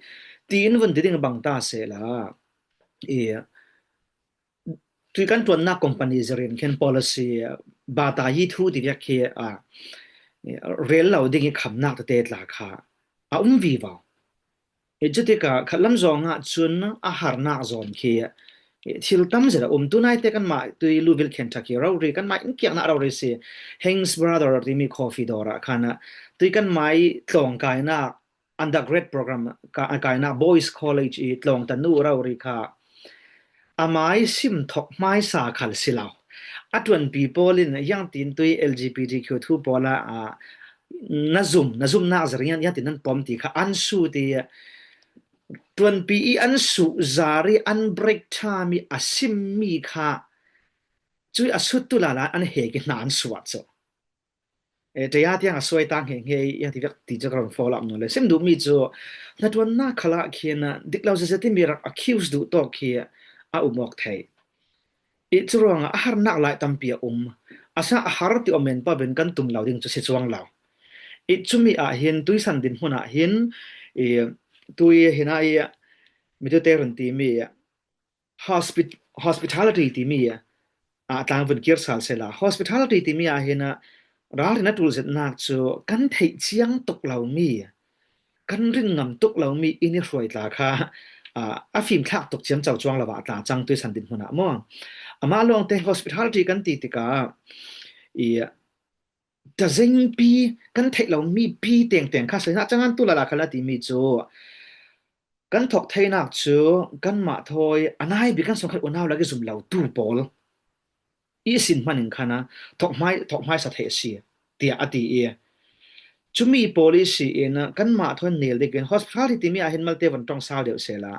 tiin vun ti ding bang ta sehla i tui kan ṭuannak company zirian khin policy bata hi thu ti vek khi a rel lo ding i khamnak tete tla kha a um vivo. I cutikah khatlam zongah cun a harnak zawn khi thil tam zet a um. Tunaite kanmah tui Louisville, Kentucky rori kanmah innkiaknak rori si Haynes Brother timi coffee dawr ah khan tui kanmah i tlawngkainak undergrad program ka, kainak Boys College i tlawngta nu rori kha amai sim thok hmaisa khal si lo. A ṭuanpi pawl in hiangtin tui L G B T Q thu pawl ah na zum, na zumnak zir ngian, ngian ti nan pom ti kha an su ti, tuanpi i an su zari an break time i a sim mi kha cui a sut tu lala an he ki hna an suat cu. E, taya tiang a suai tang he nge yang ti vek ti cu ka ron follow up nu le. Sim duh mi cu hna tuan na khala khin a dik lo zia ti mi rak accuse duh tawk khi a um awk thei. I cu ruangah a harnak lai tampi a um. A sa a har ti om men pa ben kan tum lo ding cu si cuang lo. I cumi ah hin tuisan din hmun ah hin i tui hin a i mitute run ti mi hospit-, hospitality timi ah tlangvun kir sal sela. Hospitality timi ah hin a ralrin a tul zetnak cu kan theih ciang tuk lomi, kan rin ngam tuk lomi in i hruai tla kha, aa, a fim thlak tuk ciamco cuang lo ah tla cang tuisan din hmun ah maw? Amah lawngte hospitality kan ti tikah i tazengpi kan theih lomi pi tengteng kha sehna cangan tu lala kha la timi cu kan thawk theinak cu kanmah thawi a nai bik kan sungkhat unau lak i zum lo tu pawl i sin hman in khan a thawk hmai, thawk hmai sa thei a si, tiah a ti i cumi pawl i si in kanmah thawi nel dik in hospitality timi ah hin malte von ṭong sau deuh sela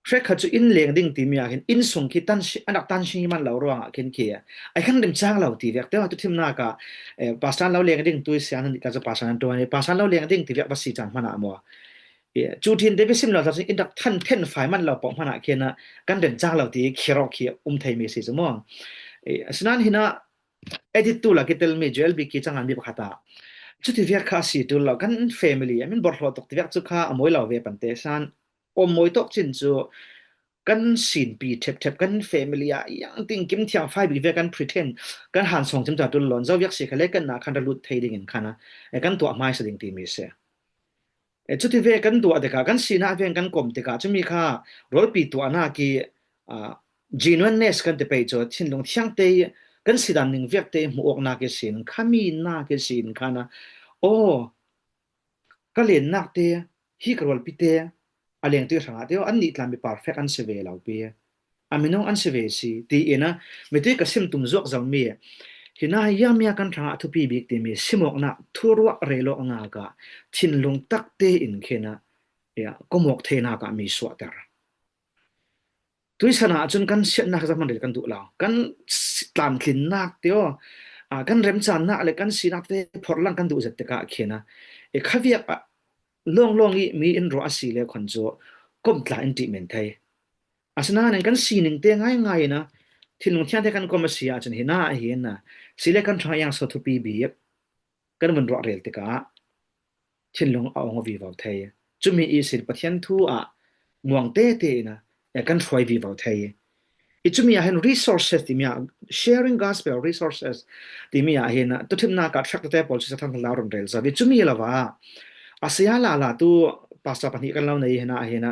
hrekkhat cu in leng ding timi ah hin inn sung khi tan si, an rak tan si man lo ruangah khin khi ai kan rim cang lo ti vek te tu thimnak ah, eh, pastor lo leng ding tui sian an ka cu pastor an tuan pastor lo leng ding ti vek va si caan hmanah maw? Cu ṭhin te sim lo cun in rak than then fai man lo pawh hmanah khin kan rim cang lo ti khi rawk khi um thei mi si cu maw? Asinan hinah edit tu la kitel mi Joel Biki cangan mi pakhat ah cuti vek kha a si tul lo kan family, I mean, borhlawh tuk ti vek cu kha a mawi lo ve pante san om mawi tawk cin cu kan sinpi ṭhepṭhep kan family ah yang ting kim thiang fai bik ve kan pretend kan han sawng cim ta tul lawn zo viak si kha le kan na khan ra lut thei ding in khan a, e, kan tuah hmaisa ding ti mi si. E, cuti ve kan tuah tikah kan sinah ve kan kom tikah cumi kha rualpi tuahnak i, ah, genuineness kan ti pei cu thinlung thiang te kan si dan ning viak te hmuh awknak i sin, khami nak i sin khan a, aw, ka lennak te, hi ka rualpi te a lengtu hrangah te, an nih tla mi perfect an si ve lo pi, a minung an si ve si, tiin a mitui ka sim tum zuak zomi, hina yamia kan hrangah thupi bik timi simawknak, thuruah relawknak ah thinlung tak te in khin a, ya, komawk theinak ah mi suahter. Tuisan ah cun kan siatnak zahman rel kan duh lo. Kan si-, tlamtlinnak te aw, aa, kan remcannak le kan sinak te phorhlang kan duh zet tikah khin a, e, khaviak ah lawnglawng i mi in ruah a si le khon cu kom tla in ṭih men thei. Asinain kan sining te ngaingai in a, thinlung thiang te kan kom a si ahcun hina ah hin a, si le kan ṭhang yang so thupi bik kan vun ruah rel tikah thinlung a ong vivo thei. Cumi ihsin Pathian thu ah muang tete in a, e, kan hruai vivo thei. I cumi ah hin resources timi ah, sharing gospel resources timi ah hin a, tuthimnak ah ṭhek tete pawl cu sathang lau run rel zo. I cumi lo ah, a saya lala tu pastor pahnih kan lo nei hin a, hin a,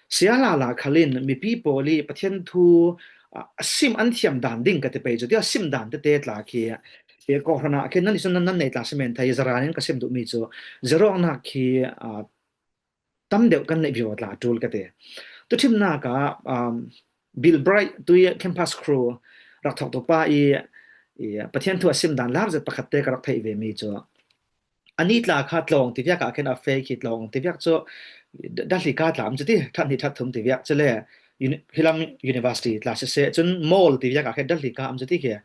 saya lala khalin mipi pawl i Pathian thu, a, a sim an thiam dan ding ka ti pei cu, tia sim dan tete tla khi, e, kawhhran ah khin nan i cun nan, nan nei tla si men thei, zaran in ka sim duhmi cu, zarawknak khi, a, tam deuh kan neih vivo tla ṭul ka ti. Tuthimnak ah, um, Bill Bright tui campus crew rak thawktu pa i, i Pathian thu a sim dan lar zet pakhat te ka rak theih ve mi cu, ani tla kha tlawng ti viak ah khin a fei khi tlawng ti viak cu Dalhika tla am cu ti, ṭhat hnih ṭhat thum ti viak cu le uni-, hilam university tla siseh, cun mall ti viak ah khin Dalhika am cu ti khi,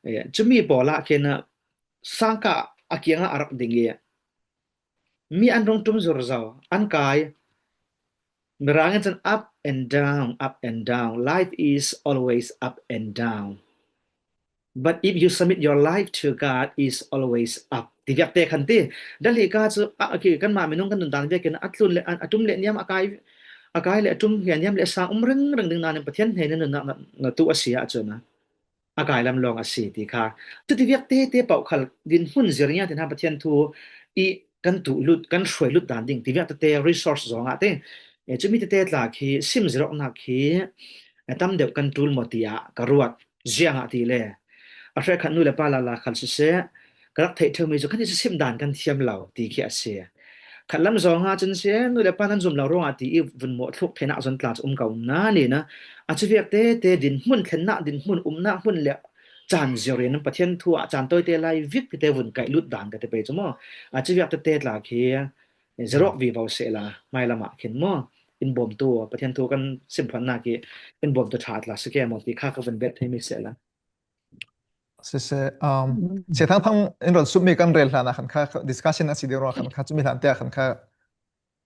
e, cumi pawl ah khin sangka a kiangah a rak ding i mi an rung ṭum zur zo, an kai. Mirang in cun up and down, up and down. Life is always up and down. But if you submit your life to God, is always up. Ti viak te khan ti. Dalhika cu, a, a ki, kanmah minung kan nundan vekin a tlun le, a, a ṭum le niam a kai, a kai le a ṭum hi a niam le a sang um ringring ding nain Pathian hnen in nunnak na, na tuh a si ahcun a, a kai lam lawng a si ti kha. Cuti viak tete paoh khal dinhmun zir ngiat in Pathian thu i kan tuh lut, kan hruai lut dan ding ti viak tete resource zong ah te. E, cumi tete tla khi sim zir awknak khi, e, tam deuh kan ṭul maw tiah ka ruat ziang ah ti le. A hrekkhat nu le pa lala khal siseh, ka rak theih ṭheumi cu kan i sim dan kan thiam lo ti khi a si. Khatlam zong ah cun si, nu le pa nan zum lo ruangah ti i vun mawh thluk theinak zon tla cu um ko nain a, a cu viak tete dinhmun, thlennak dinhmun, umnak hmun le caan zirin Pathian thu ah caan tawite lai vik tite vun kaih lut dan ka ti pei cu maw? A ci viak tete tla khi zerok vivo sehla hmailam ah khin maw? In bawmtu Pathian thu kan simphuannak hi in bawmtu ṭha tla si ke maw ti kha ka vun bet thei mi sehla. Sise, um, Sia Thang Thang in ron summi kan rel hlan ah khan kha discussion a si deuh ruang khan kha cumi hlan te ah khan kha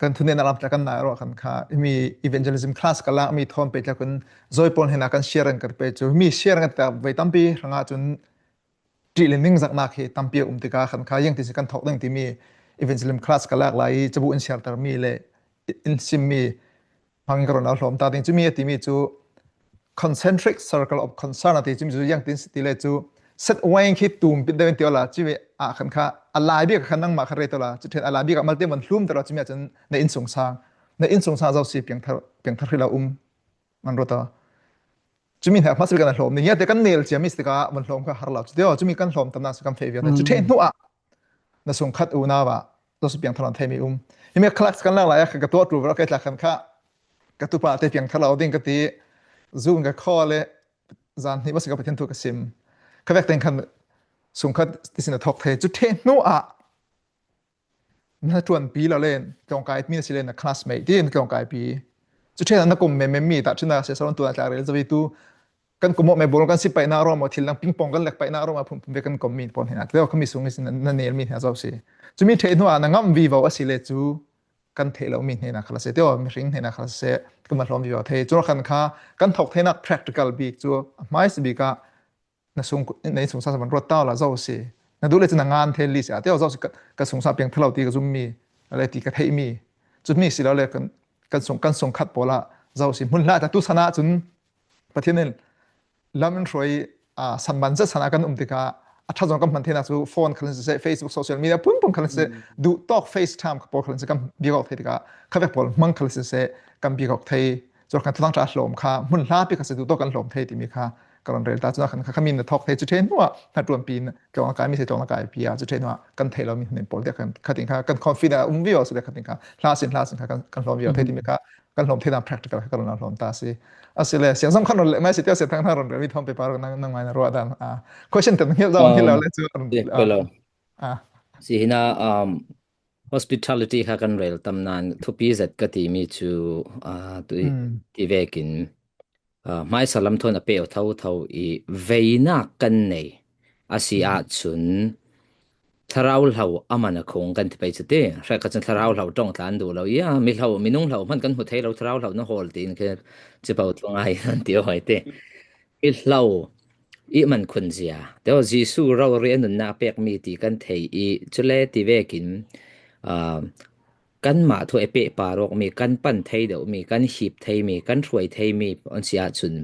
kan thunetna lam tla kan nai ruang khan kha himi evangelism class ka lak mi thawn pei tla kun zawi pawl hnenah kan share an kan pei cu himi share an ta vei tampi hrangah cun ṭih le ningzaknak hi tampi a um tikah khan kha ziangtin si kan thawk ding timi evangelism class ka lak lai i cabu in share ter mi le in sim mi hmang ka ron lo hlawm ta ding cumi a timi cu concentric circle of concern a ti cumi cu ziangtin si ti le cu set wang khi tum pit deuh in ti awla cumi ah khan kha a lai bik khan nangmah kha rei tawla cu ṭhen a lai bik ah malte man hlum tawla cumi ah cun na innsungsang na innsungsang zo si piangthar piangthar hrila um man rota cumi hna hmasa bik a na hlawm ni te kan nel cia mi si tikah man hlawm kha har lo cu tio cumi kan hlawm tamnak si kan feh viau te cu ṭhen hnu ah na sungkhat unau ah Joseph piangthar an theimi um. Himi khalak kan lak lai ah ka tuah ṭul ver kei tla khan kha ka tupa te piangthar lo ding ka ti. Zoom ka call le zan hnih basi ka Pathian thu ka sim. Ka vek teng khan sungkhat tisin a thawk thei. Cu ṭhen hnu ah na ṭuanpi lo le tlawngkai mi na si le na classmate ti na tlawngkai pi. Cu ṭhen ah na kum memem mi tah ṭhin a si saron tu na tlak rel zawi tu kan kum awk me bawl kan si paihnak ruang maw thil dang pingpong kan lek paihnak ruang maw phunphun ve kan kom mi pawl hnenah teo khami sung na nel mi hna zo si. Cumi ṭheh hnu ah na ngam vivo a si le cu kan theih lo mi hnenah khala se teo mihring hnenah khala se kan va hlawm vivo thei. Cun khan kha kan thawk theinak practical bik cu a hmai si bik ah na sung na in sungsa van ruat tau la zo si. Na duh le cu na ngan thei li si a teo zo si ka sungsa piang thalo ti ka zum mi le ti ka theih mi. Cumi si lo le kan sung kan sung khat pawl ah zo si. Hmun hlah tu sana cun Pathian in lam in hruai sanman zet sana kan um tikah a ṭha zong kan hman theinak cu phone khal in siseh, Facebook, social media phunphun khal in siseh, duh tawk FaceTime ka pawl khal in siseh kan biak awk thei tikah khavek pawl hmang khal in siseh kan biak awk thei. Cu khan thutang ṭha hlawm kha hmun hla pi kha si duh tawk kan hlawm thei timi kha ka ron rel ta. Cun khan kha khami na thawk thei cu ṭhen hnuah hna ṭuanpi tlawng a kai mi si tlawng a kai pi a cu ṭhen hnuah kan theih lo mi hmun pawl tiah khan khatin kha kan confident a um viau si le khatin kha hla sin hla sin kha kan hlawm viau thei timi kha kan hlawm theinak practical kha ka ron hlawm ta si. Asile siangzam khan ron leh mai si tiah siangthang hna ron relmi thawm pei par nang nang mai na ruah dan a question tan hial zau hial lo le cu ron lo. A si hina um hospitality kha kan rel tam nan thupi zet ka timi cu a tu ti vekin a hmaisa lam thawn a peh tho tho i veinak kan nei a si ahcun Thlarau hlo a man a khung kan ti pei cu ti. Hrek ka cun thlarau hlo ṭong tla an duh lo i a mi hlo, minung hlo hman kan hmu thei lo, thlarau hlo na hawl tiin khi cipo thungai an ti awk ti. I hlo i man khun zia. Teo Jesuh rori a nunnak pekmi ti kan thei i cule ti vekin kanmah thu e pehpar awkmi, kan pan thei deuhmi, kan hip theimi, kan hruai theimi an si ahcun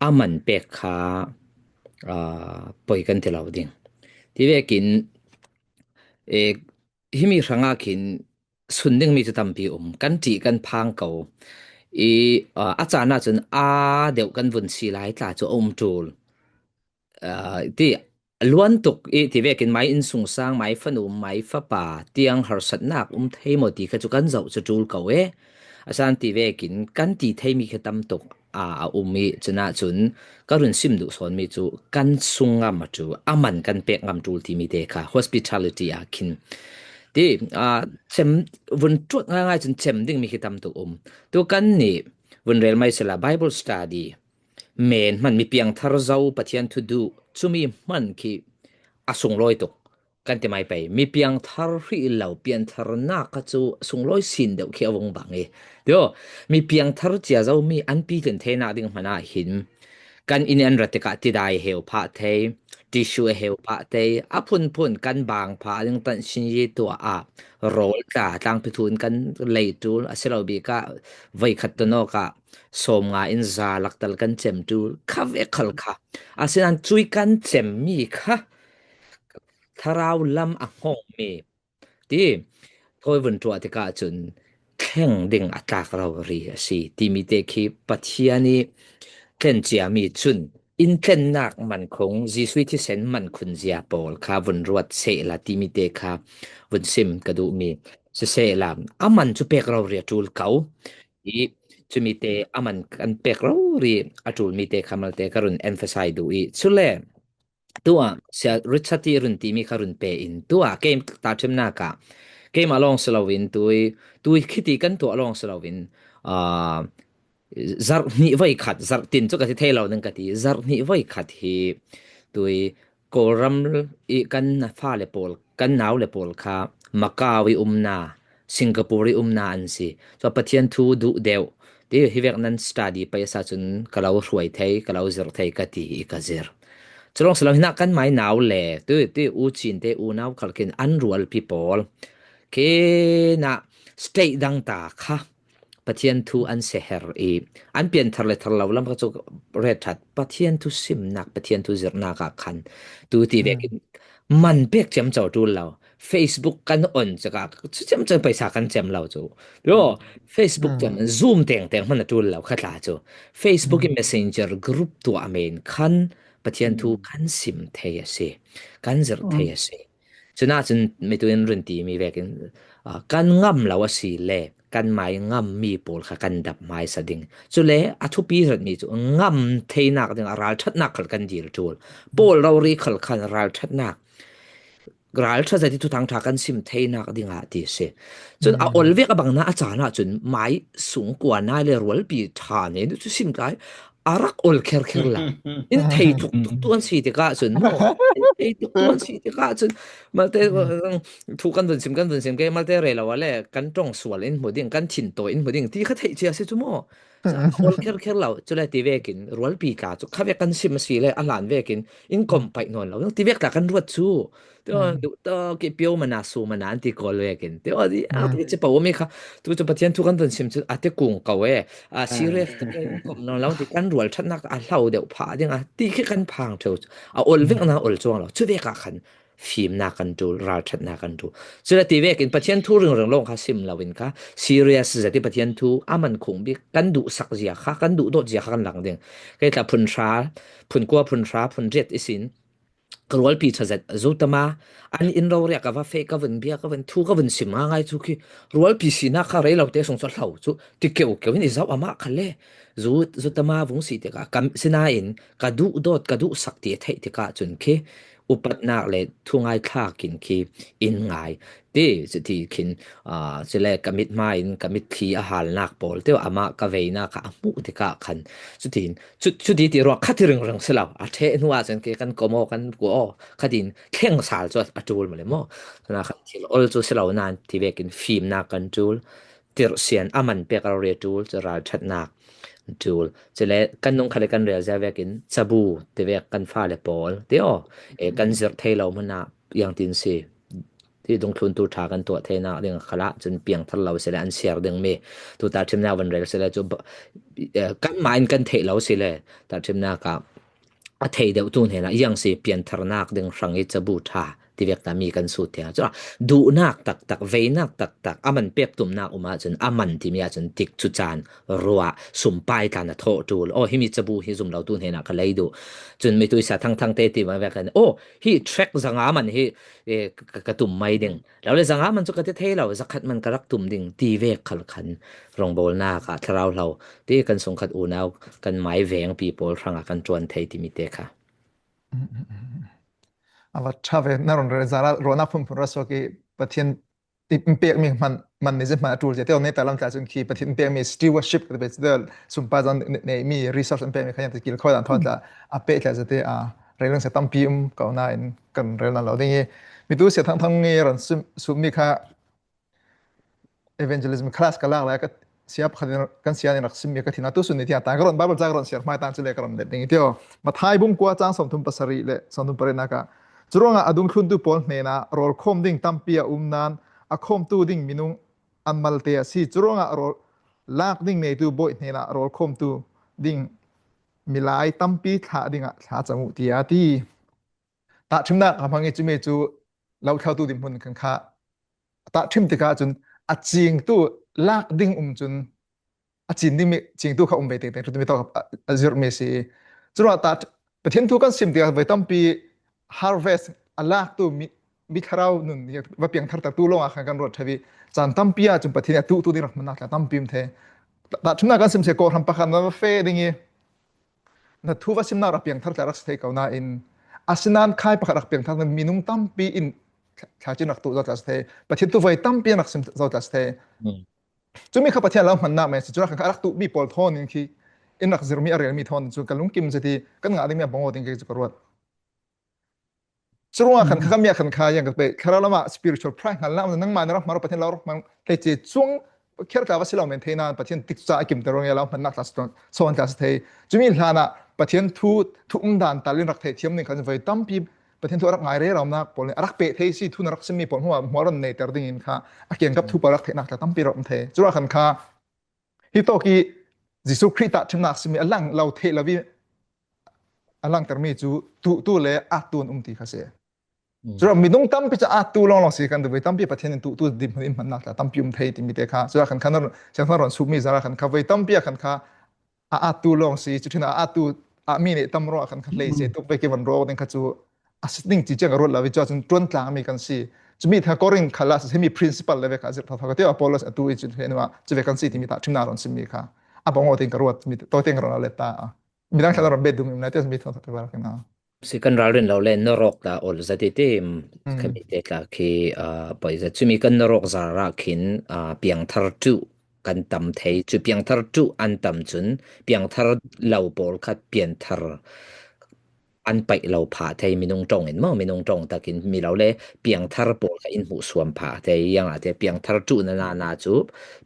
a man pek kha poi kan ti lo ding. Ti vekin himi hrangah khin sun dingmi cu tampi um, kan ṭih kan phang ko i a caan ahcun aa deuh kan vun si lai tla cu a um ṭul. Ti luan tuk i ti vekin mai innsungsang, mai fanum, mai fapa tiang harsatnak um thei maw ti kha cu kan zoh cu ṭul ko e. A san ti vekin kan ti theimi kha tam tuk a um i cun ahcun ka run sim duh sawnmi cu kan sung ngam a ṭul, a man kan pek ngam ṭul timi te kha hospitality a khin ti cem vun ṭuat ngaingai cun cem dingmi khi tam tuk um. Tu kan nih vun rel mai sila Bible study men hman mi piangthar zo Pathian thu duh cumi hman khi a sunglawi tuk kan ti mai pei. Mi piangthar hrih lo piantharnak kha cu sunglawi sin deuh khi a vung bang i tio mi piangthar cia zomi an pitlin theinak ding hmanah hin kan inn an rat tikah tidai a heu phah thei, tissue a heu phah thei, a phunphun kan bang phah ding tan sin i tuah ah rawl tla tlangpi thun kan lei ṭul a si lo bik ah voikhat ton awkah sawm nga in za laktal kan cem ṭul kha ve khal kha. Asinan cui kan cemmi kha thlarau lam a hngawngmi ti thawi vun ṭuah tikah cun thleng ding a tlak rori a si timi te khi Pathian i tlenciami cun in tlennak man khung Jesuh i thisen man khun zia pawl kha vun ruat sehla timi te kha vun sim ka duhmi sisehla a man cu pek rori a ṭul ko i cumi te a man kan pek rori a ṭulmi te kha malte ka run emphasize duh i cule Tua Sia Richard i run timi kha run pe in tua keima tahṭhimnak ah keimah lawng si loin tui tui khiti kan tuah lawng si loin, aa, zarh hnih voi khat, zarh tin cu ka ti thei lo ning ka ti, zarh hnih voi khat hi tui Kawlram i kan fale pawl, kan nau le pawl kha Macau i umna, Singapore i umna an si. Cun Pathian thu duh deuh ti hi vek nan study pei a si ahcun ka lo hruai thei, ka lo zirh thei ka ti i ka zir. Cu lawng si lo hinah kan mai nau le tu, tu u cin te unau khal khin an rualpi pawl khinah state dang ta kha Pathian thu an si her i an pian thar le thar lo lam kha cu ret ṭhat Pathian thu simnak, Pathian thu zirhnak ah khan tu ti vekin man pek ciamco ṭul lo. Facebook kan on cakah cu ciamco paisa kan cem lo cu. Yo, Facebook ciam Zoom tengteng hman a ṭul lo kha tla cu. Facebook i Messenger group tuah men khan Pathian thu kan sim thei a si, kan zirh thei a si. Cunah cun mitu in run timi vekin, aa, kan ngam lo a si le kan mai ngammi pawl kha kan dap hmaisa ding. Cule a thupi zetmi cu ngam theinak ding a ralṭhatnak khal kan dil ṭul. Pawl rori khal khan ralṭhatnak, ralṭha zati thuthang ṭha kan sim theinak dingah ti si. Cun a ol vek a bangna a caan ahcun mai sung kua nai le rualpi ṭha nen cu sim tlai a rak ol kherkher lo. In thei thuktuk tu an si tikah cun maw? In thei thuktuk an si tikah cun malte, uh, thu kan vun sim, kan vun sim ke malte rei lo a le kan ṭong sual in hmu ding, kan thin tawi in hmu ding ti kha theih cia si cu maw? Ol kherkher lo, cule ti vekin rualpi tla cu kha vek kan sim a si le a hlan vekin in kom paih nawn lo. Ti vek tla kan ruat cu. Tua duh tawk i pio mana su mana an ti kawl vekin. Tua di a ti ci po mi kha. Tu cu Pathian thu kan vun sim cu a ti kung ko e. A serious ti kan kom nawn lo ti kan rual ṭhatnak a hlau deuh phah ding a ti khi kan phang ṭheu. A ol vek na ol cuang lo. Cu vek ah khan fimnak kan ṭul, ralṭhatnak kan ṭul. Cule ti vekin Pathian thu ringring lawng kha sim lo in kha serious zati Pathian thu a man khung bik kan duhsak zia kha, kan duh dawt zia kha kan lang ding. Kei tla phun hra, phun kua, phun hra, phun riat ihsin ka rualpi ṭha zet zutama an in roriak ka va feh, ka vun bia, ka vun thu, ka vun sim ngaingai cu khi rualpi sinak kha rei lo te sung cu a hlau cu ti keu keu in i zoh amah kha le zut, zutama vung si tikah ka sinain ka duh dawt, ka duhsak ti a theih tikah cun khi upatnak le thungai thlak in khi in ngai ti, cuti khin, aa, cule ka mit hma in ka mitthli a halnak pawl teo amah ka veinak kha a hmuh tikah khan cutin, cu, cuti ti ruak kha ti ringring si lo. A ṭheh hnu ah cun ke kan kom aw, kan ku aw, khatin thleng sal cu a ṭul maw le maw? Cun a khan thil ol cu si lo nain ti vekin fimnak kan ṭul, tirhsian a man pek rori a ṭul, cu ralṭhatnak ṭul. Cule kan nung khal le kan rel zia vekin cabu ti vek kan fale pawl ti aw, e, kan zirh thei lo hmun ah iang tin si ti dungthluntu ṭha kan tuah theinak ding khalah cun piangthar lo sile an siar dingmi tu tahṭhimnak van rel sile cu ba-, eh, kanmah in kan theih lo sile tahṭhimnak ah a thei deuhtu hnenah iang si piantharnak ding hrang i cabu ṭha ti vek ta mi kan sut thei. Cun duhnak taktak, veinak taktak, a man pek tumnak um ahcun a man timi ahcun tik cu caan ruah, sumpai tlan a thawh ṭul. Aw, himi cabu hi zum lo tu hnenah ka lei duh. Cun mitu i sa thangthang te ti ma vek kan, aw, hi track zanga man hi, eh, ka, ka tum mai ding. Lo le zanga man cu ka ti thei lo, zakhat man ka rak tum ding ti vek khal khan rongbawlnak ah thlarau hlo ti kan sungkhat unau kan mai vengpi pawl hrangah kan ṭuan thei timi te kha. A va ṭha ve, na ron rel zara ruahnak phunphun ra suak i Pathian i pekmi hman, man ni zia hman a ṭul zia te, neta lam tla cun khi Pathian pekmi stewardship ka ti ve, sumpai zong neimi resource an pekmi kha, kilkhawi dan thawn tla a pek tla zia te, a rel ringsa tampi um ko nain kan rel nawn lo ding i, mitu sia thangthang i ran summi kha evangelism class ka lak lai, ka sia pakhat in, kan sia in rak simmi ka thin a tu sun ni tiang ta ka ron Bible ca ka ron siar hmai tan cu le ka ron let ding i tio. Mathai bung kua cang sawmthum pasarih le sawmthum parinak ah, curuangah a dungthluntu pawl hnenah rawl khawm ding tampi a um nain a khawmtu ding minung an malte a si. Curuangah rawl lak ding neitu bawi hnenah rawl khawmtu ding milai tampi thlah dingah thla cam uh, tiah a ti. Tahṭhimnak a hmang i cumi cu lo thlautu dinhmun kan kha tahṭhim tikah cun a cingtu lak ding um cun a cin dingmi cingtu kha um ve tengteng ṭhutmi tawk a, a zirhmi a si. Curuangah tah Pathian thu kan sim tikah voi tampi harvest a laktu mi, mi thlarau nun hi va piangthartertu lawngah khan kan ruat ṭheu i caan tampi ah cun Pathian ih a tuhtu ding rak hmannak tla tampi um thei. Tahṭhimnak kan sim se kawhhran pakhat na va feh ding i na thu va simnak rak piangthar tla rak si thei ko nain Asinain khai pakhat rak piangthar na minung tampi in thlacin rak tuh zo tla si thei. Pathian thu voi tampi in rak sim zo tla si thei. Cumi kha Pathian lo hmannak mai si, cunak khan kha a rak tuh mi pawl thawn in khi in rak zirmi a relmi thawn in cu ka lungkim zet i kan ngah dingmi a bang aw ding ke cu ka ruat. Curuangah khan kha ka miah khan kha yang ka pe thlarau lamah spiritual pride hngal nak nangmah na rak hmang Pathian lo rak hmang thei ci cuang kher tla va si lo men thei nain Pathian tikcu caah a kimter ruangah lo hmannak tla si thei. Cumi hlanah Pathian thu thu um dan tal in rak thei thiam ning khan voi tampi Pathian thu a rak ngai rero nak pawl nih a rak peh thei si thu na rak simmi pawl hmuah hmuah ron neiter dingin kha a kiangkap thu pawl rak theihnak tla tampi rak um thei. Curuangah khan kha hi tawk i Jesuh Khrih tahṭhimnak simi a lang lo theih lo i a langtermi cu tuh tu le at tu an um ti kha si. Curuangah minung tampi cu at tu lawnglawng si kan duh ve, tampi Pathian in tuh tu dinhmun in hmannak tla tampi um thei timi te kha. Curuangah khan khan siangtho ron sukmi zarah khan kha voi tampi ah khan kha a at tu lawng si, cu ṭhin a at tu ah mi nih tam ruah khan kha hlei se tuk ve ki van rawk ding kha cu a si ding ci ciang ka ruat lo i cuah cun ṭuan tlangmi kan si. Cumi kha Korin khal ah si himi principle le ve kha zirh thotho ka ti Apollos a tu i cu ṭhin ah cu ve kan si timi tahṭhimnak ron simmi kha a bang aw ding ka ruat mi tawite ka ron a let ta. Midang thla ron bet dum im na te mi thotho te bar kina. Si kan ralrin lo le nawrawk tla ol zat i ti khami te tla khi a poi zat cumi kan nawrawk zarah khin a piangthar ṭuh kan tam thei cu piangthar ṭuh an tam cun piangthar lo pawl kha pianthar an paih lo phah thei minung ṭong in maw minung ṭong takin mi lo le piangthar pawl kha in hmuh suam phah thei iangah te piangthar ṭuh na na na cu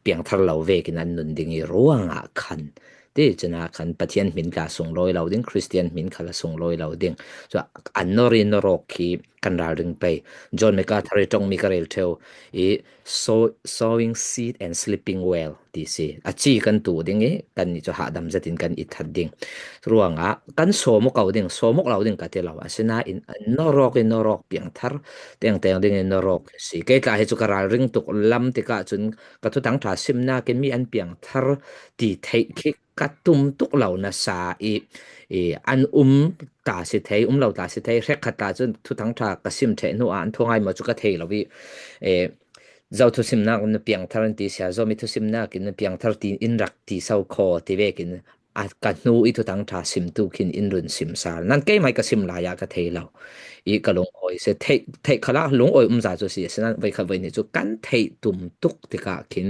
piangthar lo vekin an nun ding i ruangah khan ti cun ah khan Pathian hmin tla sunglawi lo ding, Khristian hmin khal a sunglawi lo ding. Cu an nor i nawrawk khi kan ralring pei. John MacArthur i ṭongmi ka rel ṭheu i so, sowing seed and sleeping well ti si. A ci kan tuh ding i kan nih cu hahdam zetin kan i that ding. Ruangah kan sawm aw ko ding, sawm aw lo ding ka ti lo. Asinain nawrawk i nawrawk piangthar tengteng ding i nawrawk si. Kei tla hi cu ka ralring tuk lam tikah cun ka thuthang ṭha simnak in mi an piangthar ti theih khi ka tum tuk lo nasa i, i an um ta si thei, um lo ta si thei, hrekkhat ta cun thuthang ṭha ka sim ṭheh hnu ah an thungai maw cu ka thei lo i, e, zo thusimnak na piangthar an ti sia, zomi thusimnak in na piangthar ti in rak ti so kho ti vekin a ka hnu i thuthang ṭha simtu khin in run sim sal. Nan keimai ka sim lai ah ka thei lo. I ka lungawi si, theih, theih khalah lungawi umza cu si, asinan voi khat voi nih cu kan theih tum tuk tikah khin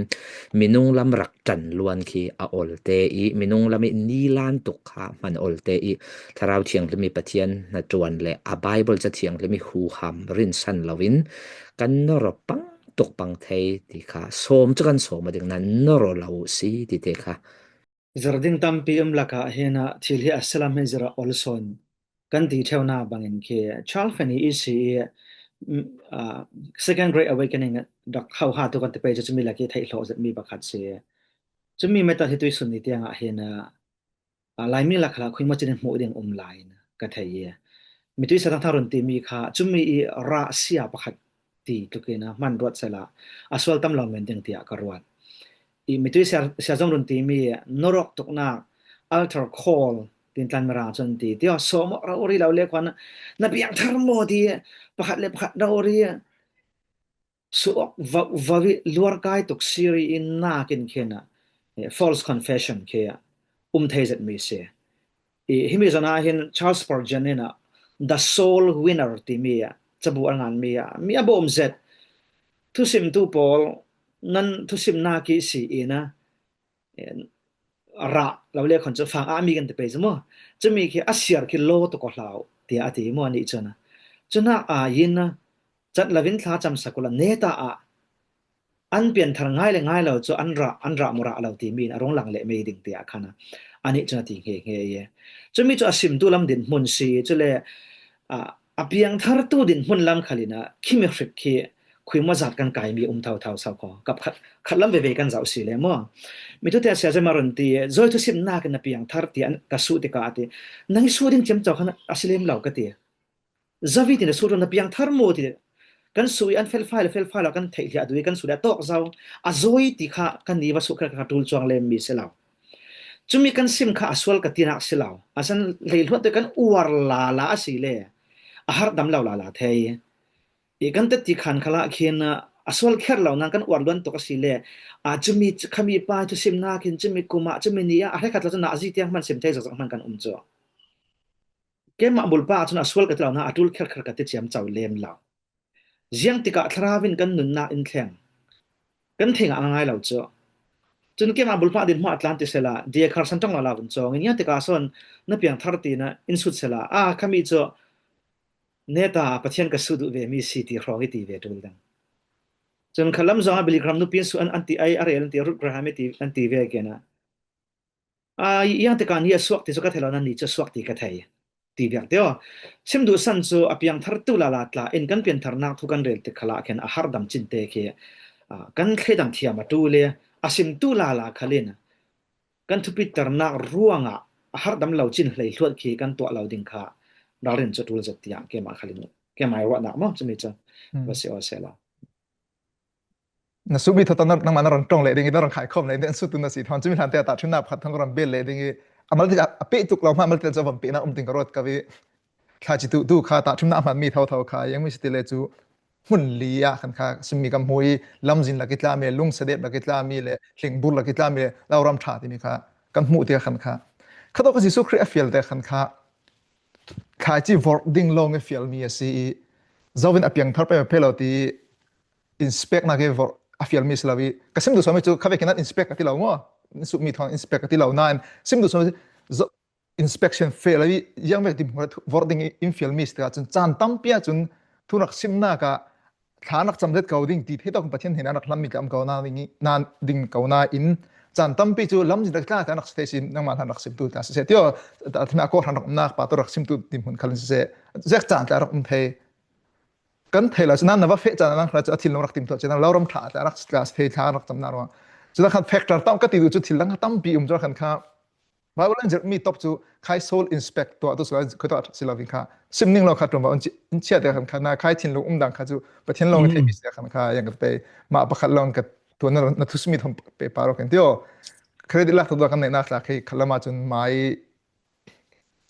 minung lam rak ṭan luan khi a ol te i, minung lam i nilan tuk kha hman ol te i, Thlarau Thianghlim i Pathian hnaṭuan le a Bible ca thianghlim i huham rinsan loin kan nor pang tuk pang thei ti kha sawm cu kan sawm a ding nan nor lo si ti te kha. Zir ding tampi um lakah hin ah thil hi a si lam hi zir a ol sawn kan ti ṭheu na bangin khi Charles Finney i si i, mm, ah, Second Great Awakening rak hauha tu kan ti pei cu cumi lak i theih hlawh zetmi pakhat si. Cumi method hi tuisun ni tiangah hin ah, ah, Laimi lak khalah khuima cun in hmuh ding um lai in ka thei i. Mitui sa thangthang run timi kha cumi i rah sia pakhat ti tlukin a hman ruat sela a sual tam lo men ding tiah ka ruat. I mitui sia, sia zong run timi nawrawk tuknak altar call tin tlan Mirang cun ti, tiah sawm awk rori lo le khuan na piangthar maw ti pakhat le pakhat rori suh awk vau vau i luar kai tuk siri in nakin khin ah, eh, false confession khi ah um thei zetmi si. I, himi zon ah hin Charles Spurgeon in ah The Soul Winner timi ah cabu a nganmi ah mi a bawm zet thusimtu pawl nan thusimnak i si in ah, eh, rah lo le khon cu fang ah mi kan ti pei cu maw? Cumi khi a siar khi law tuk aw hlau tiah a ti maw? Anih cun ah cunak ah in ah cat lo in thla camsak ula neta ah an pianthar ngai le ngai lo cu an rah, an rah mu rah lo timi in a rung lang leh mei ding tiah khan a, anih cun a ti hngehnge i. Cumi cu a simtu lam dinhmun si, cule, ah, a piangthartu dinhmun lam khal in a khimi hrik khi khuima zat kan kaimi um thotho so kho. Kap khat, khat lam veve kan zoh si le maw? Mi tute a sia zema run ti, zawi thusimnak in a piangthar ti an ka suh tikah a ti. Nang i suh ding ciamco khan a si lem lo ka ti. Zawi tin a sur na piangthar maw ti kan sui an felfai le felfai lo kan theih hliah dui kan sui a tawk zo a zawi ti kha kan ni va suh kha ka tul cuang lem mi si lo. Cumi kan sim kha a sual ka tinak si lo. A san hleihluat te kan uar lala a si le a har dam lo lala thei. I kan teti khan khalah khin a sual kher lo nan kan uar luan tuk a si le a cumi khami pa cu simnak in cumi kum ah cumi ni ah a hrekhat lo cu nazi tiang hman sim thei zokzok hman kan um cu. Keimah bulpah cun a sual ka ti lo, na a ṭul kherkher ka ti ciamco lem lo. Ziang tikah Thlarau in kan nunnak in thleng kan thei ngah ngaingai lo cu. Cun keimah bulpah din hmuah tlan ti sehla, dia khar san ṭong lo la vun cawng in, ziang tikah sawn na piangthar ti na in sut sehla, a khami cu neta Pathian ka sut duh ve mi si ti hrawng i ti ve ṭul ding. Cun kha lam zong ah Billy Graham nupi in sut an, an ti ai, a rel an ti, Ruth Graham i ti, an ti ve ke na. Aa, ziang tikah ni a suak ti cu ka thei lo, nan ni cu suak ti ka thei, ti viak tio. Sim duh san cu a piangthar tu lala tla in kan piantharnak thu kan rel tik khalah khin a hardam cinte khi, aa, kan thleidam thiam a ṭul i a sim tu lala khal in kan thupiternak ruangah a hardam lo cin hlei hluat khi kan tuah lo ding kha ralrin cu ṭul zet tiah keimah khal in keimah i ruahnak maw cumi cu va si aw sehla. Na sumi thawtan nangmah na ran ṭong leh ding i, na ran khaikhawm leh ding, an sut tu na si thawn cumi hlan te ah tahṭhimnak pakhat thawn ka ran bel leh ding i, a malte a peh tuk lo hma, a malte cu a van pehnak um ding ka ruat ka ve. Thlaici tu, tu kha tahṭhimnak a hmanmi thotho kha ziangmi si ti le cu hmun li ah khan kha simmi kan hmu i, lamzin lak i tlami le, lungsadep lak i tlami le, hlingbur lak i tlami le, lo ram ṭha timi kha kan hmuh tikah khan kha, kha tawk kha Jesuh Khrih a fial te khan kha thlaici vorh ding lawng i fialmi a si i, zo in a piangthar pei pei lo ti inspect nak i vorh a fialmi si lo i, ka sim duh suami cu kha vekin an inspect ka ti lo maw? Sumi thawn inspect ka ti lo nain sim duh suami zo inspection fail i, ziang vek ti hmuh vorh ding i in fialmi si tikah cun caan tampi ah cun thu rak simnak ah thla rak cam zet ko ding ti thei tawk Pathian hnen ah rak hlammi tla um ko na ding, na ding ko nain caan tampi cu lamzin rak tla tla rak si thei si, nangmah hlan rak simtu tla si seh tio, tahṭhimnak kawhhran rak umnak pa tu rak simtu dinhmun khal in si seh, zek caan tla rak um thei. Kan thei lo cu nan na va feh caan a nang hra cu a thinlung rak timtuah caan lo ram ṭha tla rak si tla si thei thla rak camnak ruang. Cu khan factor tam ka ti duh cu thil dang tampi um cu khan kha Bible an zirhmi top cu khai soul inspect tuah tu sula khuatu a si lo vin kha sim ning lo kha ṭuanvo in chiah te khan kha na khai thinlung um dang kha cu Pathian lawng i theihmi si khan kha yang ka pei mah pakhat lawng ka tuan na, na thusmi thawm pei paro kan tio. Credit lak tu kan neihnak tla khi khat lam ah cun mai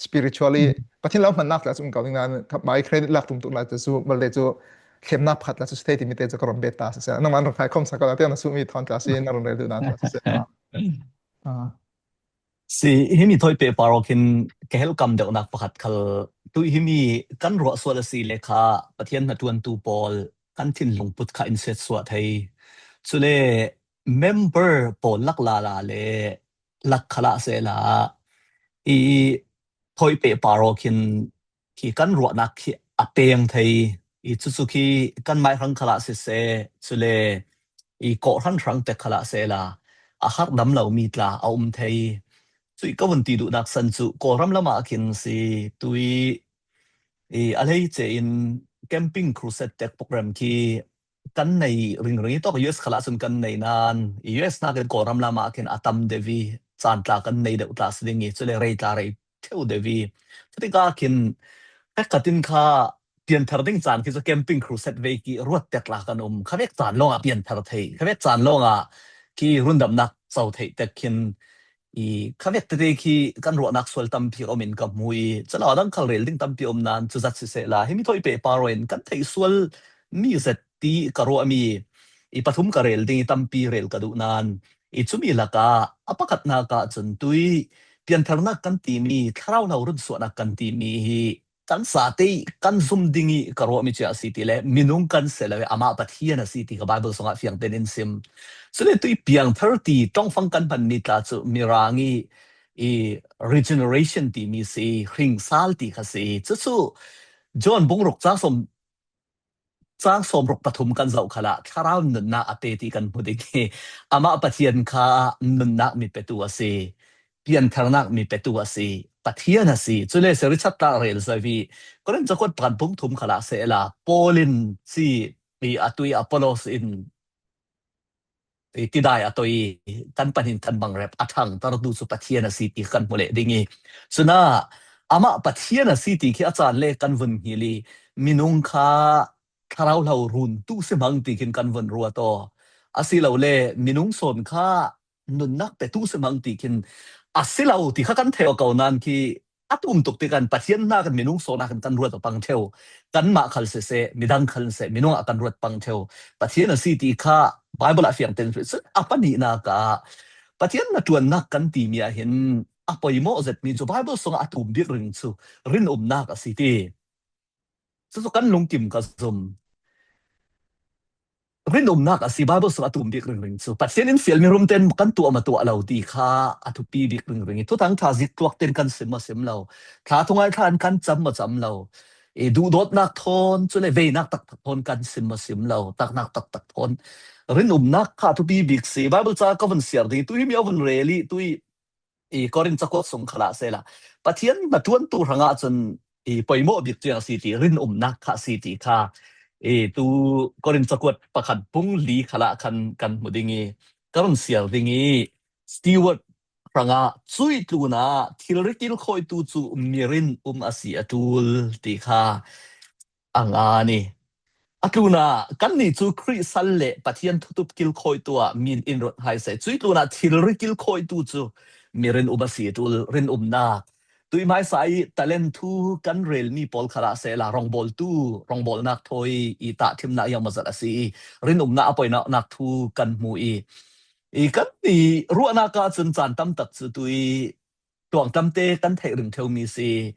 spiritually Pathian lo hmannak tla cu um ko ding nain kha mai credit lak tum tuk lai cu malte cu thlemnak pakhat tla cu si thei timi te cu ka ron bet ta siseh. Nangmah ron khai khawm sa ko na te na sumi thawn tla si na ron rel duh na tla siseh. Ah. Si, himi thawi peh par awk hin ka helkam deuhnak pakhat khal tuih himi kan ruah sual a si le kha Pathian hnaṭuantu pawl kan thinlung put kha in siatsuah thei. Cule member pawl lak lala le lak khalah sehla i thawi peh par awk hin khi kan ruahnak khi a peng thei i cucu khi kan mai hrang khalah siseh, cule i kawhhran hrang pek khalah sehla a harh dam lomi tla a um thei. Cuih ka vun ti duhnak san cu Kawlram lamah khin si tui i a lei ce in camping crusade tek program khi kan nei ringring i tawk U S khalah cun kan nei nain U S nakin Kawlram lamah khin a tam deuh i caan tla kan nei deuh tla si ding i cule rei tla rei theu deuh i cutikah khin hekhatin kha pianthar ding caan khi cu camping crusade vei khi ruat tek tla kan um. Khavek caan lawngah pianthar thei, khavek caan lawngah khi rundamnak co theih tek khin i khavek tete khi kan ruahnak sual tampi a um in ka hmu i, calo dang khal rel ding tampi a um nain cuzat sisehla himi thawi peh par in kan theih sual mi zet ti ka ruahmi i pathum ka rel ding i tampi rel ka duh nain i cumi lakah a pakhatnak ah cun tui piantharnak kan timi, thlarau hlo runsuahnak kan timi hi kan zate i kan zum ding i ka ruahmi cia a si ti le minung kan si lo i amah Pathian a si ti ka Bible sungah fiang tein in sim. Cule tui piangthar ti ṭongfang kan hmanmi tla cu Mirang i i regeneration timi si, hringsal ti kha si. Cucu John bungruk cang sawm cang sawmruk pathum kan zoh khalah thlarau nunnak a pe ti kan hmu ding i amah Pathian kha nunnak mi petu a si, piantharnak mi petu a si, Pathian a si. Cule si Richard tla rel zo i Korin cakuat pakhat bung thum khalah sehla Paul in si i a tui Apollos in i tidai a toi i kan panin kan bangrep a ṭhangtertu cu Pathian a si ti kan hmu leh ding i cunah amah Pathian a si ti khi a caan le kan vun hngil i minung kha thlarau hlo runtu si hmang ti khin kan vun ruat aw. Asilole minung sawn kha nunnak petu si hmang ti khin a si lo ti kha kan thei aw ko nain khi a tum tuk tikah Pathian hna kan minung sawn ah kan kan ruat pang ṭheu. Kanmah khal siseh, midang khal siseh, minung ah kan ruat pang ṭheu. Pathian a si ti kha Bible ah fiang tein cun a pahnihnak ah Pathian hnaṭuannak kan timi ah hin a poimawh zetmi cu Bible sungah a tum bik ring cu rinumnak a si ti. Cucu kan lungkim ka zum. Rinumnak a si, Bible sungah a tum bik ringring cu. Pathian in fialmi rumte in kan tuah maw tuah lo ti kha a thupi bik ringring i, Thuthang ṭha zik tluak tein kan sim maw sim lo, thla thungai thla in kan cam maw cam lo, i duhdawtnak thawn, cule veinak taktak thawn kan sim maw sim lo, taknak taktak thawn rinumnak kha a thupi bik si. Bible ca ka vun siar ding i, tu hi mi a vun rel i, tu i i Korin cakuat sung khalah sehla, Pathian hnaṭuantu hrangah cun i poimawh bik tiang a si ti, rinumnak kha a si ti kha i tu Korin cakuat pakhat bung li khalah khan kan hmu ding i, ka run siar ding i, steward hrangah cuih tlunah thilri kilkhawitu cu mi rinum a si a ṭul ti kha a ngan i, a tlunah kannih cu Khrih sal le Pathian thutup kilkhawitu ah min in ruat hai seh. Cuih tlunah thilri kilkhawitu cu mi rinum a si a ṭul, rinumnak. Tuih hmaisa i talent thu kan relmi pawl khalah sehla, rongbawltu, rongbawlnak thawi i tahthimnak iang mazat a si i, rinumnak a poinawknak thu kan hmu i, i kannih ruahnak ah cun caan tam tak cu tuih tuang tamte kan theih ring ṭheumi si.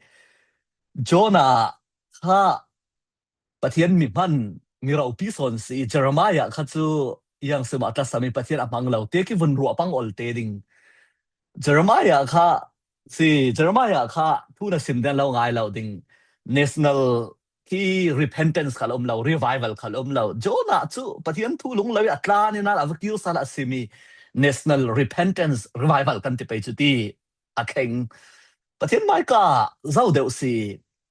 Jonah kha Pathian mi hman, mi ropi sawn si. Jeremiah kha cu iang sim ah tlasam i Pathian a hmang lo te ki vun ruah pang ol te ding. Jeremiah kha si, Jeremiah kha thu na sim den lo ngai lo ding. National khi repentance khal um lo, revival khal um lo. Jonah cu Pathian thu lung lo i a tlan in a va kir sal a sim i national repentance revival kan ti pei cu ti a thleng. Pathian hmaika zo deuh si,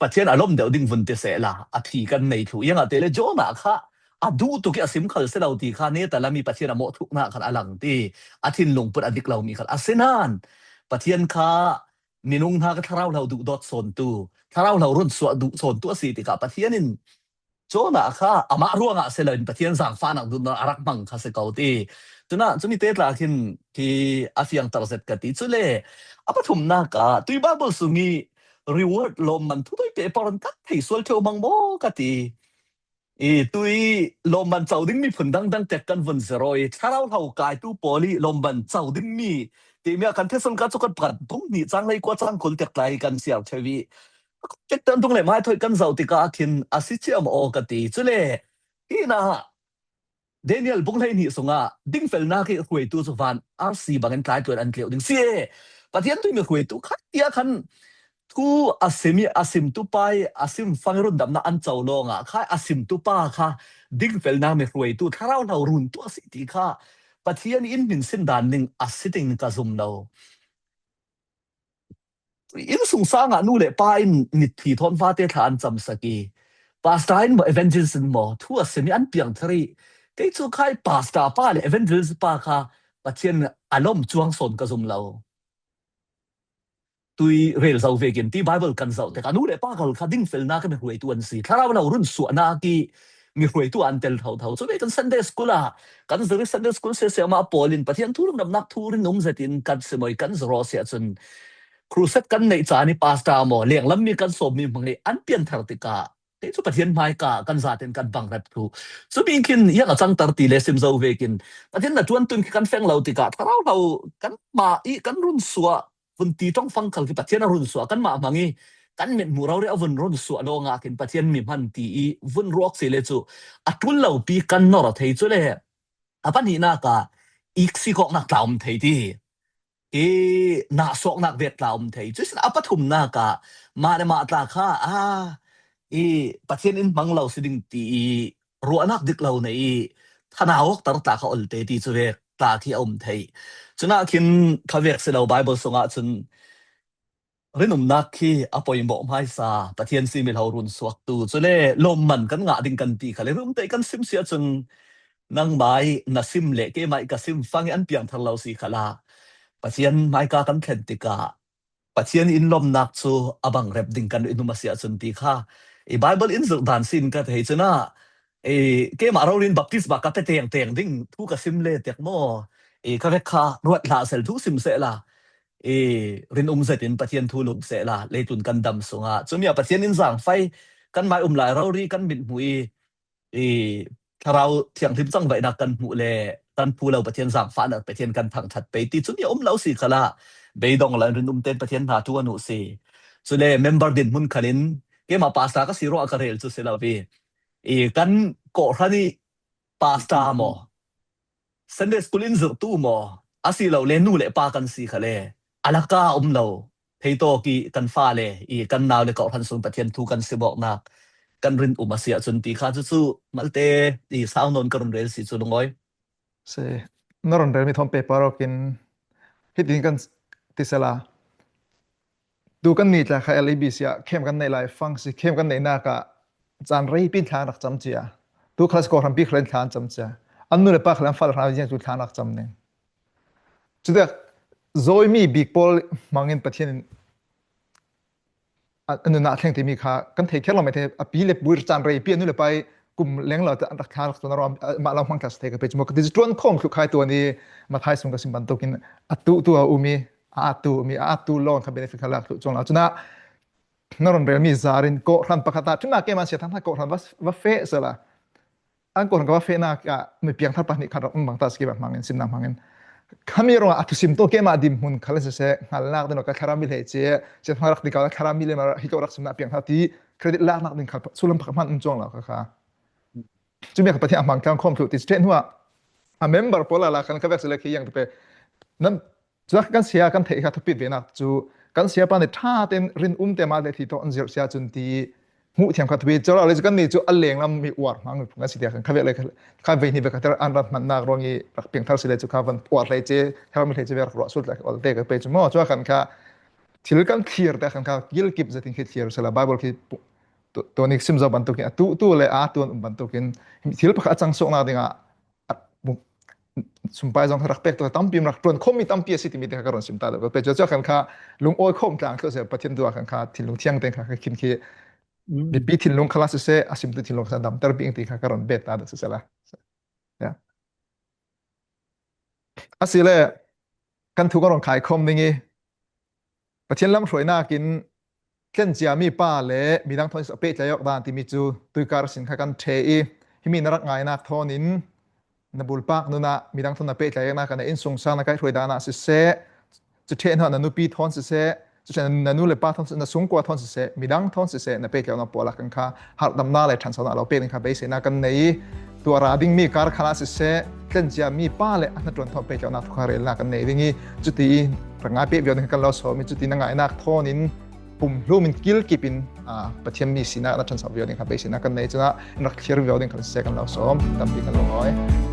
Pathian a lawm deuh ding vun ti sehla, a thi kan nei thluh. Iang ah te le Jonah kha a duh tuk i a sim khal si lo ti kha neta lam i Pathian a mawh thuknak khan a lang ti, a thinlung put a dik lomi khal a si nain Pathian kha minung hna kha thlarau hlo duhdawt sawntu, thlarau hlo runsuah duh sawntu a si tikah Pathian in Jonah kha amah ruangah si loin Pathian zaangfahnak duhnak a rak hmang kha si ko ti. Cunah cumi te tla khin khi a fiangter zet ka ti. Cule a pathumnak ah tui Bible sung i reward lawmman thu tawite paran kan thei sual ṭheu mang maw ka ti. I tui lawmman co dingmi phun dangdang tek kan vun zero i thlarau hlo kaitu pawl i lawmman co dingmi timi ah kan Thessalon ka cakuat pakhat bung hnih cang hlei kua cang kul tek tlai kan siar ṭheu i, tek tan dung le mai thawi kan zoh tikah khin a si ciam aw ka ti. Cule hi na Daniel bung hlei hnih sungah dingfelnak i hruaitu cu van arsi bangin tlai tuan an tleu ding si e. Pathian tui mi hruaitu khat tiah khan thu a sim i a simtu pa i a sim fang i rundamnak an co lawngah kha a simtu pa kha dingfelnak mi hruaitu thlarau hlo runtu a si ti kha Pathian in hminsin dan ning a si ding ka zum lo. Innsungsang ah nu le pa in mitthi thawn vate thla an camsak i, pastor in maw, evangelist in maw, thu a sim i an piangthar i, kei cu khai pastor pa le evangelist pa kha Pathian a lawm cuang sawn ka zum lo. Tui rel zo vekin ti Bible kan zoh tikah nu le pa kal kha dingfelnak a mi hruaitu an si. Thlarau lo runsuahnak i mi hruaitu an tel thotho. Cumi kan Sunday school ah kan zir i Sunday school siasiamah pawl in Pathian thu lungdamnak thu rinum zetin kan simawi kan zir aw si ahcun crusade kan neih caan i pastor maw, lenglammi kan sawmmi hmang i an pianthar tikah kei cu Pathian hmaika kan zaten kan bangrep thu. Cumi khin iang a cangter ti le sim zo vekin Pathian hnaṭuan tun khi kan feng lo tikah thlarau hlo kanmah i kan runsuah vun ti ṭongfang khal khi Pathian a runsuah kanmah hmang i kan mithmuh rori a vun runsuah lawngah khin Pathian mi hman ti i vun ruak si le cu a ṭul lopi kan nor a thei cu le a pahnihnak ah iksik awknak tla um thei ti hi. I nahsuaknak vek tla um thei. Cuihsin a pathumnak ah mah le mah tla kha a i Pathian in hmang lo si ding ti i ruahnak dik lo nei i thanau awkter tla kha olte ti cu vek tla khi a um thei. Cunah khin kha vek si lo Bible sungah cun rinumnak khi a poimawh hmaisa Pathian si mi hlo runsuaktu cule lawmman kan ngah ding kan ti khal i rumte kan sim si ahcun nangmah i na sim le keimah i ka sim fang i an piangthar lo si khalah Pathian hmaika kan thlen tikah Pathian in lawmnak cu a bangrep ding kan i num a si ahcun ti kha i Bible in zirh dan si in ka thei cunah i keimah rori in baptisma ka pe tengteng ding thu ka sim le tek maw? I ka vek kha ruat hlah sel thu sim sehla i rinum zetin Pathian thu lung sehla leitlun kan dam sungah cumi ah Pathian in zaangfai kan mai um lai rori kan mithmuh i i thlarau thianghlim cangvaihnak kan hmuh le kan phu lo Pathian zaangfahnak Pathian kan thangṭhat pei ti cumi a um lo si khalah beidong lo in rinum ten Pathian hna thu an uh si. Cule member dinhmun khalin keimah pastor ka si ruah ka rel cu si lo i, i kan kawhhran i pastor maw, Sunday school in zirhtu maw, asilole nu le pa kan si khale, a laka um lo theitawk i kan fale i kan nau le kawhhran sung Pathian thu kan sim awknak kan rin um a si ahcun ti kha cucu malte i sau nawn ka run rel si cu lungawi. Si, na run relmi thawn pehpar awkin hitin kan ti sela. Tu kan ni tla kha L A B C ah khem kan neih lai fang si, khem kan neihnak ah caan reipi thla rak cam cia. Tu kha kawhhran pi kha thla an cam cia. An nu le pa kha an fal hna ziang tu thla rak cam ning. Cutak zawimi bik pawl hmangin Pathian in a, a nunah thleng timi kha kan thei kher lo mai thei. A pi le pu caan reipi a nu le pa i kum leng lo an rak thla rak tuan a ruang mah lo hmang thla si thei ka pe cu maw ka ti cu tuan khawm thluh khai tuan i Matthai sung ka sim bantukin a tu tu a um i a atu mi a atu lawn kha benefit kha lak thluh cuang lo. Cunah na run relmi zarin kawhhran pakhat ah cunah keimah sia thangthang kawhhran va, va feh sela. An kawhhran ka va fehnak ah mi piangthar pahnih khat rak um bang ta si kei hmangin simnak hmangin. Khami ruangah a thusim tu keimah dinhmun khal siseh, hngalnak ding ka thlarau mi hleice, sia thangthang rak ti ka thlarau mi le hi ko rak simnak piangthar ti credit laknak ding khal sulam pakhat hman um cuang lo kha kha. Cumi kha Pathian a hmang tlang khawm thluh ti si ṭheh hnuah a member pawl lala khan ka vek si le khi yang te pe. Nan Cunak kan sia kan theih kha thupit venak cu kan sia pa nih ṭha tein rin um te mah le thi tawh an zirh sia cun ti hmuh thiam kha thupi. Cu lo le cu kan nih cu a lenglam mi uar hmang mi phung kan si tiah khan kha vek le kha vei hnih vek kha ter an rak hmannak ruang i rak piangthar si le cu kha van uar hleice, thlarau mi hleice vek rak ruah sual tiah ol te ka pe cu maw. Cuah khan kha thil kan thlir te khan kha gilkip zetin khi thlir sela Bible khi tuan i sim zo bantukin a tu tu le a tuan um bantukin thil pakhat a cang suaknak dingah sumpai zong rak pek tu tampi rak ṭuan khomi tampi a si timi te kha ka run sim ta deuh. Pe cu khan kha lungawi khawm tlang thluh se Pathian tu ah khan kha thinlung thiang te kha ka khin khi mipi thinlung khala siseh, a simtu thinlung kha damter bik ti kha ka run bet ta deuh siseh la. Asile kan thu ka run khai khawm ding i Pathian lam hruainak in tlenciami pa le midang thawn a pehtlai awk dan timi cu tuikar sin kha kan ṭhe i himi na rak ngainak thawn in na bulpak nun ah midang thawn na pehtlai awknak kan innsungsang na kaihhruai dan ah siseh, cu ṭheh hnuah na nupi thawn siseh, cu ṭheh na nu le pa thawn siseh, na sungkua thawn siseh, midang thawn siseh na pehtlai awknak pawl ah kan kha harhdamnak le ṭhansonak lo pek ding kha beiseinak kan nei. Tu a ra dingmi kar khalah siseh, tlenciami pa le a hnaṭuan thawn pehtlaunak thukha relnak kan nei ding i, cuti i rak ngai peh viau ding kan lo sawm i, cuti na ngainak thawn in pumhlum in kilkip in, aa, Pathian mi sinak na ṭhanso viau ding kha beiseinak kan nei. Cunah in rak thlir viau ding kha siseh kan lo sawm, tampi kan lo ngawi.